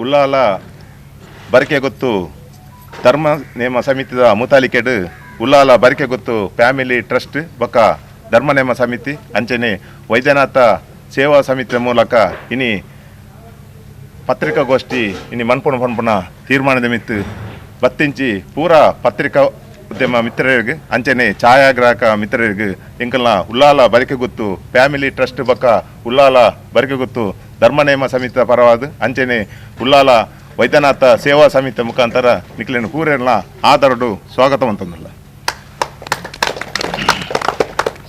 Ullal Barikeguttu ಧರ್ಮ ನೇಮ ಸಮಿತಿದ ಮುತಾಲಿಕೆಡು ಉಲ್ಲಾಲ ಬರಿಕೆಗುತ್ತು ಫ್ಯಾಮಿಲಿ ಟ್ರಸ್ಟ್ ಬೊಕ್ಕ ಧರ್ಮ ನೇಮ ಸಮಿತಿ ಅಂಚನೆ ವೈದ್ಯನಾಥ ಸೇವಾ ಸಮಿತಿಯ ಮೂಲಕ ಇನಿ ಪತ್ರಿಕಾಗೋಷ್ಠಿ ಇನಿ ಮನ್ಪುಣ ಪನ್ಪುಣ ತೀರ್ಮಾನದ ಮಿತ್ತು ಬತ್ತಿಂಚಿ ಪೂರಾ ಪತ್ರಿಕಾ ಉದ್ಯಮ ಮಿತ್ರರಿಗೆ ಅಂಚನೆ ಛಾಯಾಗ್ರಾಹಕ ಮಿತ್ರರಿಗೆ ಎಂಕಲ್ನ ಉಲ್ಲಾಲ ಬರಿಕೆಗುತ್ತು ಫ್ಯಾಮಿಲಿ ಟ್ರಸ್ಟ್ ಬೊಕ್ಕ ಉಲ್ಲಾಲ ಬರಿಕೆಗುತ್ತು ಧರ್ಮ ನೇಮ ಸಮಿತಿಯ ಪರವಾದ ಅಂಚನೆ ಉಲ್ಲಾಲ ವೈದ್ಯನಾಥ ಸೇವಾ ಸಮಿತಿ ಮುಖಾಂತರ ನಿಕ್ಲೇನು ಪೂರೆಲ್ಲ ಆದರಡು ಸ್ವಾಗತವಂತಂದಲ್ಲ.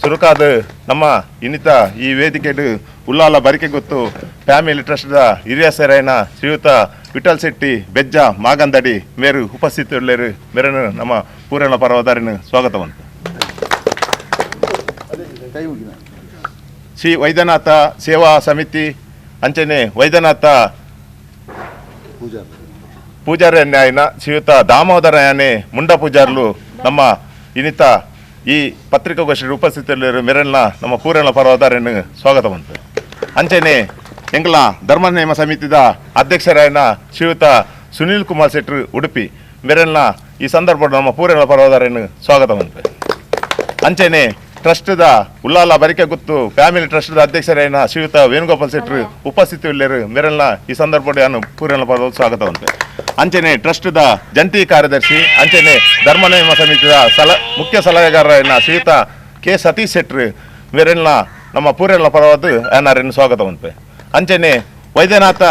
ಸುರುಕಾದ ನಮ್ಮ ಇನ್ನಿತ ಈ ವೇದಿಕೆಡು ಉಲ್ಲಾಲ ಬರಿಕೆಗುತ್ತು ಫ್ಯಾಮಿಲಿ ಟ್ರಸ್ಟ್ದ ಹಿರಿಯ ಸೆರೈನ ಶ್ರೀಯುತ ವಿಠಲ್ ಶೆಟ್ಟಿ ಬೆಜ್ಜ ಮಾಗಂದಡಿ ಮೇರು ಉಪಸ್ಥಿತರುಳ್ಳೇರು ಮೇರನ್ನು ನಮ್ಮ ಪೂರಣ ಪರವದಾರಿನ ಸ್ವಾಗತವಂತ. ಶ್ರೀ ವೈದ್ಯನಾಥ ಸೇವಾ ಸಮಿತಿ ಅಂಚನೆ ವೈದ್ಯನಾಥ ಪೂಜಾರಿ ನ್ಯಾಯನ ಶ್ರೀಯುತ ದಾಮೋದರ ಯಾನೆ ಮುಂಡ ಪೂಜಾರ್ಲು ನಮ್ಮ ಇನ್ನಿತ ಈ ಪತ್ರಿಕಾಗೋಷ್ಠಿ ಉಪಸ್ಥಿತರಲ್ಲಿರುವ ಮೆರನ್ನ ನಮ್ಮ ಪೂರಣ ಪರವದಾರನ್ನು ಸ್ವಾಗತವಂತ. ಅಂಚನೆ ಎಂಗ್ಲ ಧರ್ಮ ನೇಮ ಸಮಿತಿದ ಅಧ್ಯಕ್ಷರಾಯನ ಶ್ರೀಯುತ ಸುನೀಲ್ ಕುಮಾರ್ ಶೆಟ್ರು ಉಡುಪಿ ಮೆರನ್ನ ಈ ಸಂದರ್ಭ ನಮ್ಮ ಪೂರಣ ಪರವದಾರನ್ನು ಸ್ವಾಗತವಂತ. ಅಂಚನೆ ಟ್ರಸ್ಟ್ದ ಉಲ್ಲಾಲ ಬರಿಕೆಗುತ್ತು ಫ್ಯಾಮಿಲಿ ಟ್ರಸ್ಟ್ದ ಅಧ್ಯಕ್ಷರಾಯನ ಶ್ರೀಯುತ ವೇಣುಗೋಪಾಲ್ ಶೆಟ್ರು ಉಪಸ್ಥಿತಿಯುಳ್ಳರು ಮೆರನ್ನ ಈ ಸಂದರ್ಭ ನಾನು ಪೂರಣ ಪರವ ಸ್ವಾಗತವಂತೆ. ಅಂಚನೆ ಟ್ರಸ್ಟ್ದ ಜಂಟಿ ಕಾರ್ಯದರ್ಶಿ ಅಂಚನೆ ಧರ್ಮ ನೇಮ ಸಮಿತಿಯ ಮುಖ್ಯ ಸಲಹೆಗಾರರಾಯನ ಶ್ರೀಯುತ ಕೆ ಸತೀಶ್ ಶೆಟ್ರು ಮೆರನ್ನ ನಮ್ಮ ಪೂರಣ ಪರವಾದ ಅನ್ನಾರನ್ನು ಸ್ವಾಗತವಂತೆ. ಅಂಚನೆ ವೈದ್ಯನಾಥ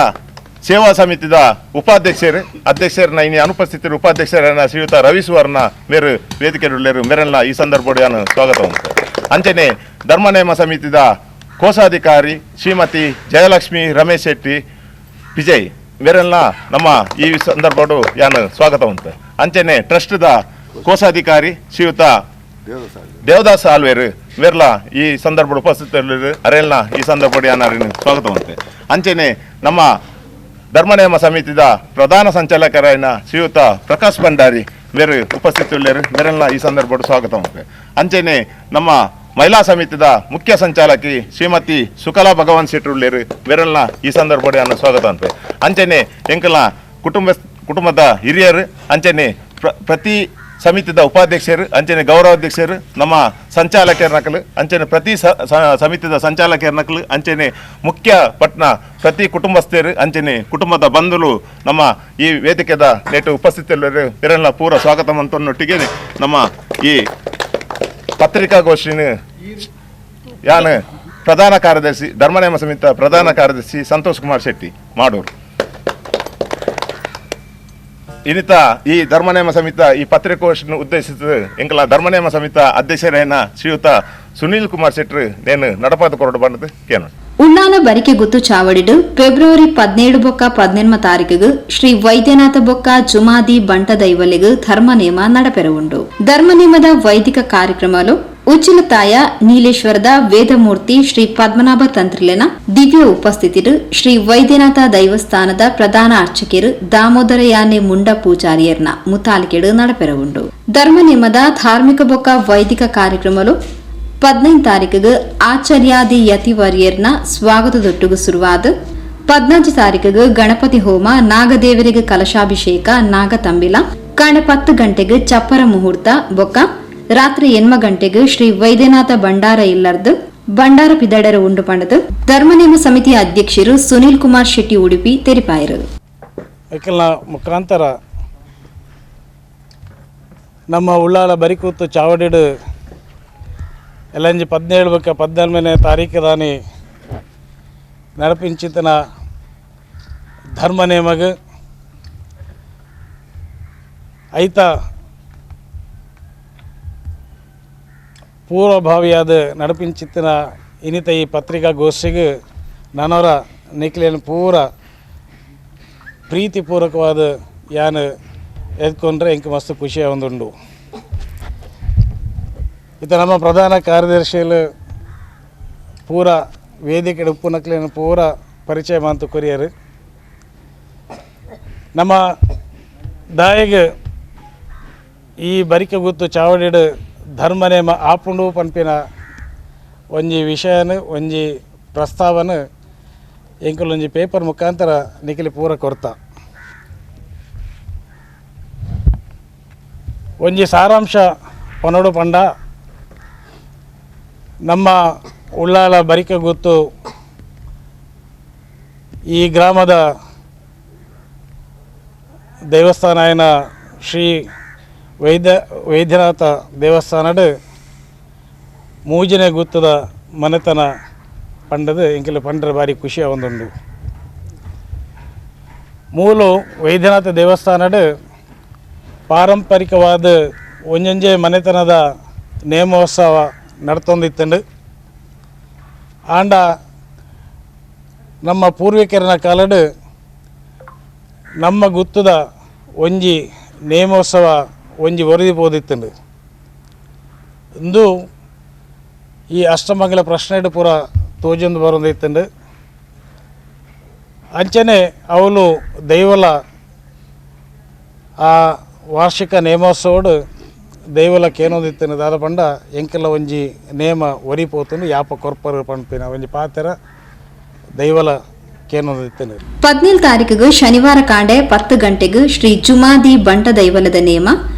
ಸೇವಾ ಸಮಿತಿದ ಉಪಾಧ್ಯಕ್ಷರು ಅಧ್ಯಕ್ಷರನ್ನ ಇನಿ ಅನುಪಸ್ಥಿತರು ಉಪಾಧ್ಯಕ್ಷರನ್ನ ಶ್ರೀಯುತ ರವಿ ಸುವರ್ಣ ಮೇರು ವೇದಿಕೆಯುಳ್ಳರು ಮೆರನ್ನ ಈ ಸಂದರ್ಭ ನಾನು ಸ್ವಾಗತವಂತೆ. ಅಂಚನೆ ಧರ್ಮ ನೇಮ ಸಮಿತಿದ ಕೋಶಾಧಿಕಾರಿ ಶ್ರೀಮತಿ ಜಯಲಕ್ಷ್ಮಿ ರಮೇಶ್ ಶೆಟ್ಟಿ ವಿಜಯ್ ಮೇರೆಲ್ಲ ನಮ್ಮ ಈ ಸಂದರ್ಭಡು ಯಾನು ಸ್ವಾಗತವಂತೆ. ಅಂಚನೆ ಟ್ರಸ್ಟ್ದ ಕೋಶಾಧಿಕಾರಿ ಶ್ರೀಯುತ ದೇವದಾಸ್ ಆಲ್ವೇರು ಮೇರ್ಲ ಈ ಸಂದರ್ಭ ಉಪಸ್ಥಿತರು ಅರೆಲ್ನ ಈ ಸಂದರ್ಭ ಯಾನಾರಿನ ಸ್ವಾಗತವಂತೆ. ಅಂಚನೆ ನಮ್ಮ ಧರ್ಮ ನೇಮ ಸಮಿತಿದ ಪ್ರಧಾನ ಸಂಚಾಲಕರಾಯನ ಶ್ರೀಯುತ ಪ್ರಕಾಶ್ ಭಂಡಾರಿ ಮೇರು ಉಪಸ್ಥಿತರುಳ್ಳರು ಮೇರೆಲ್ಲ ಈ ಸಂದರ್ಭ ಸ್ವಾಗತವಂತೆ. ಅಂಚನೆ ನಮ್ಮ ಮಹಿಳಾ ಸಮಿತಿದ ಮುಖ್ಯ ಸಂಚಾಲಕಿ ಶ್ರೀಮತಿ ಸುಕಲಾ ಭಗವಾನ್ ಶೆಟ್ಟರುಳ್ಳೇರು ಮೇರೆಲ್ಲ ಈ ಸಂದರ್ಭ ಸ್ವಾಗತ. ಅಂಚನೆ ಎಂಕಲ ಕುಟುಂಬದ ಹಿರಿಯರು ಅಂಚನೆ ಪ್ರತಿ ಸಮಿತಿದ ಉಪಾಧ್ಯಕ್ಷರು ಅಂಚನೆ ಗೌರವಾಧ್ಯಕ್ಷರು ನಮ್ಮ ಸಂಚಾಲಕರ ನಕಲು ಅಂಚನೆ ಪ್ರತಿ ಸಮಿತಿದ ಸಂಚಾಲಕರ ನಕಲು ಅಂಚನೆ ಮುಖ್ಯ ಪಟ್ನ ಪ್ರತಿ ಕುಟುಂಬಸ್ಥರು ಅಂಚನೆ ಕುಟುಂಬದ ಬಂಧುಗಳು ನಮ್ಮ ಈ ವೇದಿಕೆದ ನೆಟ್ಟು ಉಪಸ್ಥಿತರು ಮೇರೆಲ್ಲ ಪೂರ ಸ್ವಾಗತ ಅಂತನ್ನೊಟ್ಟಿಗೆ ನಮ್ಮ ಈ ಪತ್ರಿಕಾಗೋಷ್ಠಿನ ಯಾನು ಪ್ರಧಾನ ಕಾರ್ಯದರ್ಶಿ ಧರ್ಮನೇಮ ಸಮಿತಿ ಪ್ರಧಾನ ಕಾರ್ಯದರ್ಶಿ ಸಂತೋಷ್ ಕುಮಾರ್ ಶೆಟ್ಟಿ ಮಾಡೋರು. ಇನ್ನಿತ ಈ ಧರ್ಮನೇಮ ಸಮಿತ ಈ ಪತ್ರಿಕಾಗೋಷ್ಠಿಯನ್ನು ಉದ್ದೇಶಿಸಿದ ಎಂಕಲ ಧರ್ಮನೇಮ ಸಮಿತ ಅಧ್ಯಕ್ಷರೇನ ಶ್ರೀಯುತ ಸುನೀಲ್ ಕುಮಾರ್ ಶೆಟ್ರು ನೇನು ನಡಪಾದ ಕೊರಡು ಬಂದದ್ದು ಕೇನು. ಉಳ್ಳಾಲ ಬರಿಕೆಗುತ್ತು ಚಾವಡಿಡು ಫೆಬ್ರವರಿ 17 ಬೊಕ್ಕ 18 ತಾರೀಕಿಗೆ ಶ್ರೀ ವೈದ್ಯನಾಥ ಬೊಕ್ಕ ಜುಮಾದಿ ಬಂಟ ದೈವಲಿಗೆ ಧರ್ಮನೇಮ ನಡಪೆರವುಂಡು. ಧರ್ಮನೇಮದ ವೈದಿಕ ಕಾರ್ಯಕ್ರಮಲು ಉಚ್ಚಿಲತಾಯ ನೀಲೇಶ್ವರದ ವೇದಮೂರ್ತಿ ಶ್ರೀ ಪದ್ಮನಾಭ ತಂತ್ರಿಲೆನ ದಿವ್ಯ ಉಪಸ್ಥಿತಿರು ಶ್ರೀ ವೈದ್ಯನಾಥ ದೈವಸ್ಥಾನದ ಪ್ರಧಾನ ಅರ್ಚಕರು ದಾಮೋದರ ಯಾನೆ ಮುಂಡ ಪೂಜಾರಿಯರ್ನ ಮುತಾಲಿಕೆಡು ನಡಪೆರವುಂಡು. ಧರ್ಮನೇಮದ ಧಾರ್ಮಿಕ ಬೊಕ್ಕ ವೈದಿಕ ಕಾರ್ಯಕ್ರಮಲು 15 ತಾರೀಕಿಗೆ ಆಚಾರ್ಯಾದಿ ಯತಿವರ್ಯರ್ನ ಸ್ವಾಗತದೊಟ್ಟಿಗೆ ಶುರುವಾದ 14 ತಾರೀಕಿಗೆ ಗಣಪತಿ ಹೋಮ, ನಾಗದೇವರಿಗೆ ಕಲಶಾಭಿಷೇಕ, ನಾಗತಂಬಿಲ, ಕಾಂಡೆ 10 ಗಂಟೆಗೆ ಚಪ್ಪರ ಮುಹೂರ್ತ ಬೊಕ್ಕ ರಾತ್ರಿ 8 ಗಂಟೆಗೆ ಶ್ರೀ ವೈದ್ಯನಾಥ ಭಂಡಾರ ಇಲ್ಲರ್ದು ಭಂಡಾರ ಪಿದಡರ ಉಂಡು ಪಂಡದು ಧರ್ಮನೇಮ ಸಮಿತಿಯ ಅಧ್ಯಕ್ಷರು ಸುನೀಲ್ ಕುಮಾರ್ ಶೆಟ್ಟಿ ಉಡುಪಿ ತೆರಿಪಾಯರು. ಮುಖಾಂತರ ನಮ್ಮ ಉಳ್ಳಾಲ ಬರಿಕೂತು ಚಾವಡಿಡು ಎಲ್ಲಂಜಿ 17 ಬೊಕ್ಕ 14ನೇ ತಾರೀಕು ದಾನಿ ನಡಪಿಂಚಿತನ ಧರ್ಮ ನೇಮಗ ಐತ ಪೂರ್ವಭಾವಿಯಾದ ನಡಪಿಂಚಿತನ ಇನ್ನಿತ ಈ ಪತ್ರಿಕಾಗೋಷ್ಠಿಗೆ ನಾನವರ ನಿಕ್ಲೇನು ಪೂರ ಪ್ರೀತಿಪೂರ್ವಕವಾದ ಯಾನು ಎದ್ಕೊಂಡ್ರೆ ಎಂಕ್ ಮಸ್ತ್ ಖುಷಿಯ ಒಂದುಂಡು. ಇತ್ತ ನಮ್ಮ ಪ್ರಧಾನ ಕಾರ್ಯದರ್ಶಿಗಳು ಪೂರ ವೇದಿಕೆ ಉಪ್ಪುನಕ್ಲೇನು ಪೂರ ಪರಿಚಯ ಮಾಂತು ಕೊರಿಯರು. ನಮ್ಮ ದಾಯಿಗೆ ಈ ಬರಿಕೆ ಗುತ್ತು ಚಾವಡಿಡು ಧರ್ಮನೇಮ ಆಪುಂಡು ಪನ್ಪಿನ ಒಂಜಿ ವಿಷಯನ ಒಂಜಿ ಪ್ರಸ್ತಾವನ ಎಂಕುಲೊಂಜಿ ಪೇಪರ್ ಮುಖಾಂತರ ನಿಖಿಲಿ ಪೂರ ಕೊರ್ತ. ಒಂಜಿ ಸಾರಾಂಶ ಪನೋಡು ಪಂಡ ನಮ್ಮ ಉಳ್ಳಾಲ ಬರಿಕೆ ಗುತ್ತು ಈ ಗ್ರಾಮದ ದೇವಸ್ಥಾನ ಶ್ರೀ ವೈದ್ಯನಾಥ ದೇವಸ್ಥಾನಡು ಮೂಜನೆ ಗುತ್ತದ ಮನೆತನ ಪಂಡದು ಎಂಕೆಲ್ಲ ಪಂಡ್ರೆ ಭಾರಿ ಖುಷಿಯ ಒಂದುಂಡು. ಮೂಲು ವೈದ್ಯನಾಥ ದೇವಸ್ಥಾನಡು ಪಾರಂಪರಿಕವಾದ ಒಂಜೊಂಜೆ ಮನೆತನದ ನೇಮೋತ್ಸವ ನಡ್ತೊಂದಿತ್ತಂಡು. ಆಂಡ ನಮ್ಮ ಪೂರ್ವಿಕರನ ಕಾಲಡು ನಮ್ಮ ಗುತ್ತದ ಒಂಜಿ ನೇಮೋತ್ಸವ ಒಂಜಿ ಒರಿದಿ ಪೋದಿತ್ತಂಡು. ಇಂದು ಈ ಅಷ್ಟಮಂಗಲ ಪ್ರಶ್ನೆ ಪೂರ ತೋಜೊಂದು ಬರೋದಿತ್ತಂಡು. ಅಂಚನೆ ಅವಳು ದೈವಲ ಆ ವಾರ್ಷಿಕ ನೇಮೋತ್ಸವಡು ದೈವಲ ಕೇನೋದಿತ್ತಂಡು. ದಾದ ಪಂಡ ಎಂಕೆಲ್ಲ ಒಂಜಿ ನೇಮ ಒರಿ ಪೋತುಂಡು ಯಾಪ ಕೊರ್ಪರು ಪಂಪಿನ ಒಂಜಿ ಪಾತ್ರ ದೈವಲ ಕೇನೋದಿತ್ತಂಡು. 17 ತಾರೀಕಿಗೆ ಶನಿವಾರ ಕಾಂಡೆ 10 ಗಂಟೆಗೆ ಶ್ರೀ ಜುಮಾದಿ ಬಂಟ ದೈವಲದ ನೇಮ,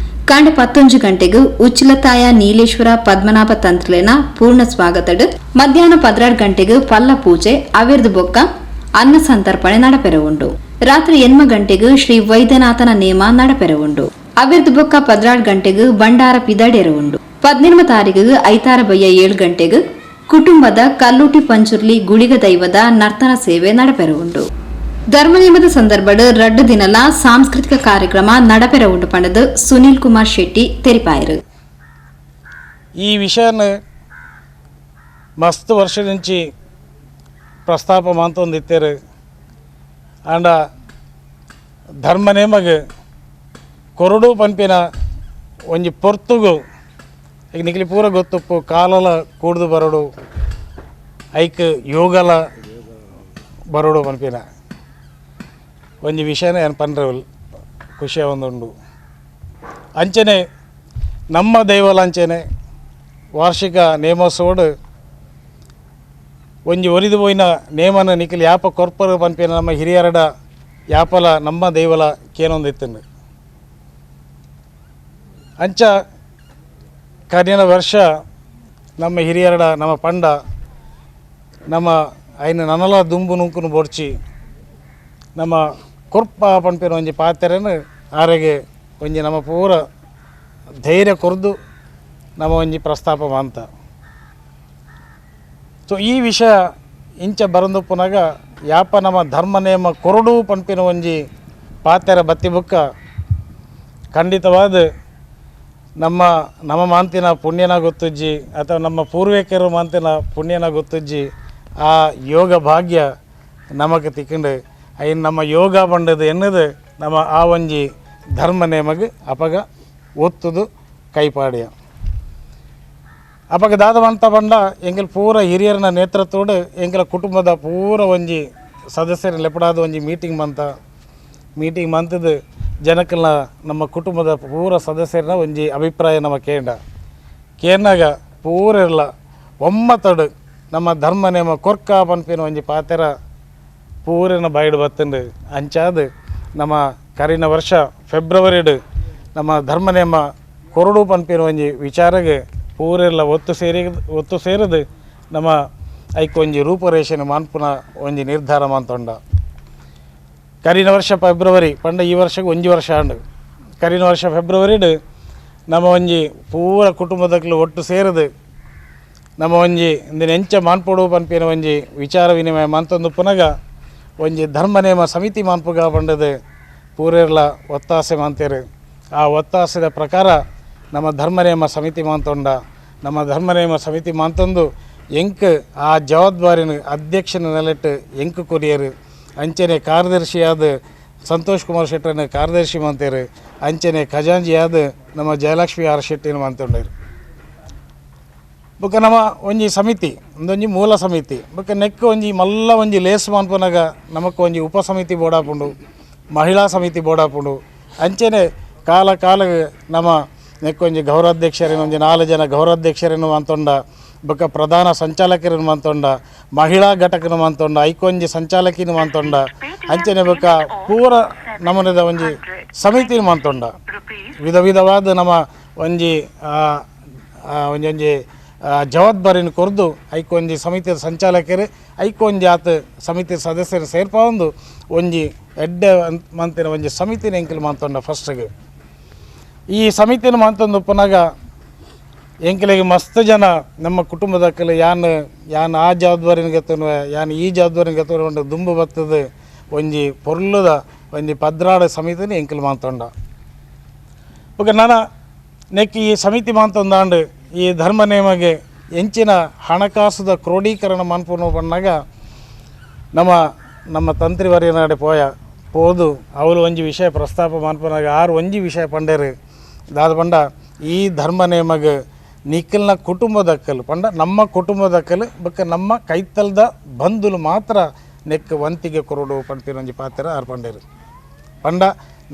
ಕಾಂಡೆ 11 ಗಂಟೆಗೆ ಉಚ್ಚಿಲತಾಯ ನೀಲೇಶ್ವರ ಪದ್ಮನಾಭ ತಂತ್ರಲೇನ ಪೂರ್ಣ ಸ್ವಾಗತಡು, ಮಧ್ಯಾಹ್ನ 12 ಗಂಟೆಗೆ ಪಲ್ಲ ಪೂಜೆ ಅವಿರ್ದು ಬೊಕ್ಕ ಅನ್ನ ಸಂತರ್ಪಣೆ ನಡಪೆರವುಂಡು. ರಾತ್ರಿ 8 ಗಂಟೆಗೆ ಶ್ರೀ ವೈದ್ಯನಾಥನ ನೇಮ ನಡಪೆರವುಂಡು. ಅವಿರ್ದು ಬೊಕ್ಕ 12 ಗಂಟೆಗೆ ಭಂಡಾರ ಪಿದಡೆರವುಂಡು. 18 ತಾರೀಕಿಗೆ ಐತಾರ ಬಯ್ಯ 7 ಗಂಟೆಗೆ ಕುಟುಂಬದ ಕಲ್ಲುಟಿ ಪಂಚುರ್ಲಿ ಗುಳಿಗ ದೈವದ ನರ್ತನ ಸೇವೆ ನಡಪೆರವುಂಡು. ಧರ್ಮನೇಮದ ಸಂದರ್ಭಡ್ ರಡ್ಡು ದಿನಲ ಸಾಂಸ್ಕೃತಿಕ ಕಾರ್ಯಕ್ರಮ ನಡಪೆರವುಂಡು ಪಂಡದು ಸುನೀಲ್ ಕುಮಾರ್ ಶೆಟ್ಟಿ ತೆರಿಪಾಯರು. ಈ ವಿಷಯನ ಮಸ್ತ್ ವರ್ಷ నుంచి ಪ್ರಸ್ತಾಪ ಮಾಂತೊಂದಿತ್ತೇರು. ಆಂಡ ಧರ್ಮನೇಮಗೆ ಕೊರಡು ಪನ್ಪಿನ ಒಂಜಿ ಪೊರ್ತುಗು ಈಗ ನಿಕ್ಲಿ ಪೂರ ಗೊತ್ತುಪ್ಪು ಕಾಲಲ ಕೂಡ್ದು ಬರೋಡು ಐಕ್ ಯೋಗಲ ಬರೋಡು ಪನ್ಪಿನ ಒಂಜಿ ವಿಷಯನ ಏನು ಪನ್ರೆ ಖುಷಿಯ ಒಂದುಂಡು. ಅಂಚನೆ ನಮ್ಮ ದೈವಲ ಅಂಚನೆ ವಾರ್ಷಿಕ ನೇಮೋತ್ಸವಡು ಒಂಜಿ ಒರಿದು ಪೋಯಿನ ನೇಮನ ನಿಖಿಲ್ ಯಾಪ ಕೊರ್ಪರು ಪನ್ಪಿನ ನಮ್ಮ ಹಿರಿಯರಡ ಯಾಪಲ ನಮ್ಮ ದೈವಲ ಕೇನೊಂದಿತ್ತಂಡು. ಅಂಚ ಕರಿನ ವರ್ಷ ನಮ್ಮ ಹಿರಿಯರಡ ನಮ್ಮ ಪಂಡ ನಮ್ಮ ಐನ ನನಲ ದುಂಬು ನುಂಕುನು ಬೊಡ್ಚಿ ನಮ್ಮ ಕೊರ್ಪ ಪನ್ಪಿನ ಒಂಜಿ ಪಾತೆರನು ಆರೆಗೆ ಒಂಜಿ ನಮ್ಮ ಪೂರ ಧೈರ್ಯ ಕೊರ್ದು ನಮ್ಮ ಒಂಜಿ ಪ್ರಸ್ತಾಪ ಅಂತ. ಸೊ ಈ ವಿಷಯ ಇಂಚ ಬರಂದುಪ್ಪುನಾಗ ಯಾಪ ನಮ್ಮ ಧರ್ಮ ನೇಮ ಕೊರಡು ಪನ್ಪಿನ ಒಂಜಿ ಪಾತೆರ ಬತ್ತಿ ಬುಕ್ಕ ಖಂಡಿತವಾದ ನಮ್ಮ ನಮ್ಮ ಮಾಂತಿನ ಪುಣ್ಯನ ಗೊತ್ತುಜ್ಜಿ ಅಥವಾ ನಮ್ಮ ಪೂರ್ವಿಕರ ಮಾಂತಿನ ಪುಣ್ಯನ ಗೊತ್ತುಜ್ಜಿ ಆ ಯೋಗ ಭಾಗ್ಯ ನಮಗೆ ತಿಕ್ಕೊಂಡು ಐನ್ ನಮ್ಮ ಯೋಗ ಬಂಡದು ಎನ್ನದು ನಮ್ಮ ಆ ಒಂಜಿ ಧರ್ಮ ನೇಮಗೆ ಅಪಗ ಒತ್ತುದು ಕೈಪಾಡಿಯ. ಅಪಗ ದಾದ ಅಂತ ಬಂಡ ಎಂಗಲ್ ಪೂರ ಹಿರಿಯರನ ನೇತೃತ್ವಡು ಎಂಗಲ ಕುಟುಂಬದ ಪೂರ ಒಂಜಿ ಸದಸ್ಯರ ಲೆಪಡಾದ ಒಂಜಿ ಮೀಟಿಂಗ್ ಬಂತ. ಮೀಟಿಂಗ್ ಮಂತದ್ದು ಜನಕ್ಕೆಲ್ಲ ನಮ್ಮ ಕುಟುಂಬದ ಪೂರ ಸದಸ್ಯರನ್ನ ಒಂಜಿ ಅಭಿಪ್ರಾಯ ನಮ್ಮ ಕೇಂಡ ಕೇನಾಗ ಪೂರ ಇರಲ್ಲ ಒಮ್ಮತಡು ನಮ್ಮ ಧರ್ಮ ನೇಮ ಕೊರ್ಕ ಪನ್ಪಿನ ಒಂಜಿ ಪಾತೆರ ಪೂರನ ಬಾಯಿಡು ಬತ್ತಂಡು. ಅಂಚಾದ ನಮ್ಮ ಕರಿನ ವರ್ಷ ಫೆಬ್ರವರಿಡು ನಮ್ಮ ಧರ್ಮ ನೇಮ ಕೊರಡು ಪನ್ಪಿನ ಒಂಜಿ ವಿಚಾರಗೆ ಪೂರೆಲ್ಲ ಒತ್ತು ಸೇರಿದು ನಮ್ಮ ಐಕ್ ಒಂಜಿ ರೂಪರೇಷೆನ ಮಾನ್ಪುನ ಒಂಜಿ ನಿರ್ಧಾರ ಮಾಂತೊಂಡ. ಕರಿನ ವರ್ಷ ಫೆಬ್ರವರಿ ಪಂಡ ಈ ವರ್ಷಕ್ಕೆ ಒಂಜಿ ವರ್ಷ ಆಂಡು. ಕರಿನ ವರ್ಷ ಫೆಬ್ರವರಿಡು ನಮ್ಮ ಒಂಜಿ ಪೂರ ಕುಟುಂಬದಕ್ಲು ಒಟ್ಟು ಸೇರಿದು ನಮ್ಮ ಒಂಜಿ ಇಂದಿನ ಎಂಚ ಮಾನ್ಪೊಡು ಪನ್ಪಿನ ಒಂಜಿ ವಿಚಾರ ವಿನಿಮಯ ಮಾಂತೊಂದು ಪುನಗ ಒಂಜಿ ಧರ್ಮ ನೇಮ ಸಮಿತಿ ಮಾನ್ಪುಗ ಪಂಡದು ಪೂರೆರ್ಲ ಒತ್ತಾಸೆ ಮಾಂತೇರು. ಆ ಒತ್ತಾಸೆದ ಪ್ರಕಾರ ನಮ್ಮ ಧರ್ಮ ನೇಮ ಸಮಿತಿ ಮಾಂತೊಂಡ. ನಮ್ಮ ಧರ್ಮ ನೇಮ ಸಮಿತಿ ಮಾಂತೊಂದು ಎಂಕ್ ಆ ಜವಾಬ್ದಾರಿನ ಅಧ್ಯಕ್ಷನ ನೆಲೆಟ್ಟು ಎಂಕ್ ಕೊರಿಯರು. ಅಂಚನೆ ಕಾರ್ಯದರ್ಶಿಯಾದ ಸಂತೋಷ್ ಕುಮಾರ್ ಶೆಟ್ಟರನ್ನು ಕಾರ್ಯದರ್ಶಿ ಮಂತೇರು. ಅಂಚನೆ ಖಜಾಂಜಿಯಾದ ನಮ್ಮ ಜಯಲಕ್ಷ್ಮಿ ಆರ್ ಶೆಟ್ಟಿನ ಮಂತೊಂಡರು. ಬೊಕ್ಕ ನಮ್ಮ ಒಂಜಿ ಸಮಿತಿ ಒಂದೊಂಜಿ ಮೂಲ ಸಮಿತಿ ಬೊಕ್ಕ ನೆಕ್ ಒಂಜಿ ಮಲ್ಲ ಒಂಜಿ ಲೇಸ್ ಮನ್ಪುನಗ ನಮಕ್ ಒಂಜಿ ಉಪ ಸಮಿತಿ ಬೋಡಾಪುಂಡು, ಮಹಿಳಾ ಸಮಿತಿ ಬೋಡಾಪುಂಡು. ಅಂಚನೆ ಕಾಲ ಕಾಲ ನಮ್ಮ ನೆಕ್ಕೊಂಜಿ ಗೌರವಾಧ್ಯಕ್ಷರೇನು ಒಂಜಿ 4 ಜನ ಗೌರವಾಧ್ಯಕ್ಷರೇನು ಮಂತೊಂಡ, ಬೊಕ್ಕ ಪ್ರಧಾನ ಸಂಚಾಲಕರನ್ನು ಮಂತೊಂಡ, ಮಹಿಳಾ ಘಟಕನ ಮಂತೊಂಡ, ಐಕೊಂಜಿ ಸಂಚಾಲಕಿನ ಮಂತೊಂಡ, ಅಂಚನೆ ಬೊಕ್ಕ ಪೂರ ನಮೂನೆದ ಒಂಜಿ ಸಮಿತಿನ ಮಂತೊಂಡ. ವಿಧ ವಿಧವಾದ ನಮ್ಮ ಒಂಜಿ ಒಂಜೊಂಜಿ ಜವಾಬ್ದಾರಿನ ಕೊರ್ದು ಐಕೊಂಜಿ ಸಮಿತಿಯ ಸಂಚಾಲಕರು ಐಕೊಂಜಿ ಆತ ಸಮಿತಿ ಸದಸ್ಯರು ಸೇರ್ಪಾವೊಂದು ಒಂಜಿ ಎಡ್ಡೆ ಮಂತಿನ ಒಂಜಿ ಸಮಿತಿನ ಎಂಕಲ್ ಮಂತೊಂಡ. ಫಸ್ಟ್ಗೆ ಈ ಸಮಿತಿನ ಮಂತೊಂದು ಪುನಗ ಎಂಕಲಿಗೆ ಮಸ್ತ್ ಜನ ನಮ್ಮ ಕುಟುಂಬದಕ್ಕಲು ಯಾನ್ ಯಾನ್ ಆ ಜವಾಬ್ದಾರಿನ ಗೆತ್ತನುವೆ ಯಾನ್ ಈ ಜವಾಬ್ದಾರಿನ ಗೆತ್ತುವ ದುಂಬು ಬತ್ತದ ಒಂಜಿ ಪೊರ್ಲುದ ಒಂಜಿ 12 ಸಮಿತಿನ ಎಂಕಲ್ ಮಾಂತೊಂಡ. ಬೊಕ್ಕ ನನ ನೆಕ್ ಈ ಸಮಿತಿ ಮಾಂತೊಂದಾಂಡು ಈ ಧರ್ಮ ನೇಮಗೆ ಎಂಚಿನ ಹಣಕಾಸುದ ಕ್ರೋಢೀಕರಣ ಮನ್ಪುನು ಪಣ್ಣಾಗ ನಮ್ಮ ನಮ್ಮ ತಂತ್ರಿವರ್ಯನಾಡೆ ಪೋಯ ಪೋದು ಅವಳು ಒಂಜಿ ವಿಷಯ ಪ್ರಸ್ತಾಪ ಮನ್ಪುನಾಗ ಆರು ಒಂಜಿ ವಿಷಯ ಪಂಡೇರು. ದಾದ ಪಂಡ ಈ ಧರ್ಮ ನೇಮಗೆ ನಿಖಲ್ನ ಕುಟುಂಬದಕ್ಕಲು ಪಂಡ ನಮ್ಮ ಕುಟುಂಬದಕ್ಕಲು ಬೊಕ್ಕ ನಮ್ಮ ಕೈತಲ್ದ ಬಂಧುಲು ಮಾತ್ರ ನೆಕ್ ವಂತಿಗೆ ಕೊರಡು ಪಂಪಿನ ಒಂಜಿ ಪಾತ್ರ ಆರು ಪಂಡೇರು. ಪಂಡ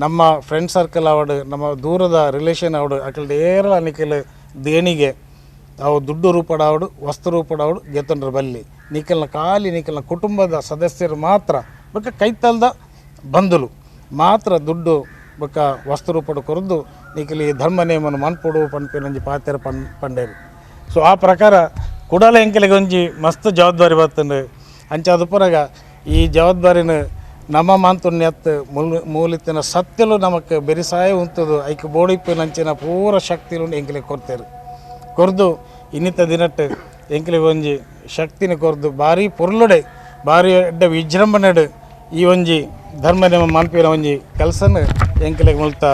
ನಮ್ಮ ಫ್ರೆಂಡ್ ಸರ್ಕಲ್ ಆವಡು ನಮ್ಮ ದೂರದ ರಿಲೇಷನ್ ಆವಡು ಅಕಲ್ ಏರಲ ನಿಖಲ್ ದೇಣಿಗೆ ಅವು ದುಡ್ಡು ರೂಪಡಾವಡು ವಸ್ತು ರೂಪಡಾವಡು ಗೆತ್ತೊಂಡ್ರ ಬಲ್ಲಿ ನಿಖಲ್ನ ಖಾಲಿ ನಿಖಲ್ನ ಕುಟುಂಬದ ಸದಸ್ಯರು ಮಾತ್ರ ಬೊಕ್ಕ ಕೈತಲ್ದ ಬಂಧುಲು ಮಾತ್ರ ದುಡ್ಡು ಬೊಕ್ಕ ವಸ್ತು ರೂಪಡು ಕೊರದು ನಿಖಲ್ ಈ ಧರ್ಮ ನೇಮನ ಮನ್ಪೊಡು ಪನ್ಪಿನೊಂಜಿ ಪಾತ್ರ ಪಂಡೇರು. ಸೊ ಆ ಪ್ರಕಾರ ಕುಡಲ ಎಂಕಲಿಗೆ ಒಂಜಿ ಮಸ್ತ್ ಜವಾಬ್ದಾರಿ ಬರ್ತಂಡು. ಅಂಚಾದ ಪುರಗ ಈ ಜವಾಬ್ದಾರಿನ ನಮ್ಮ ಮಾಂತುಣ್ಯತ್ ಮೂಲಿತ್ತಿನ ಸತ್ಯಲು ನಮಕ್ ಬೆರಿಸಾಯ ಉಂತದು ಐಕ್ ಬೋಡಿಪ್ಪಿನಂಚಿನ ಪೂರ ಶಕ್ತಿಲು ಎಂಕಲಿಗೆ ಕೊರ್ತೇರು. ಕೊರ್ದು ಇನ್ನಿತ ದಿನಟ್ಟು ಎಂಕಲಿಗೆ ಒಂಜಿ ಶಕ್ತಿನ ಕೊರ್ದು ಭಾರಿ ಪೊರ್ಲುಡೆ ಭಾರಿ ಎಡ್ಡ ವಿಜೃಂಭಣೆಡು ಈ ಒಂಜಿ ಧರ್ಮ ನೇಮ ಮನ್ಪಿನ ಒಂಜಿ ಕೆಲಸನ ಎಂಕಲಿಗೆ ಮುಲ್ತ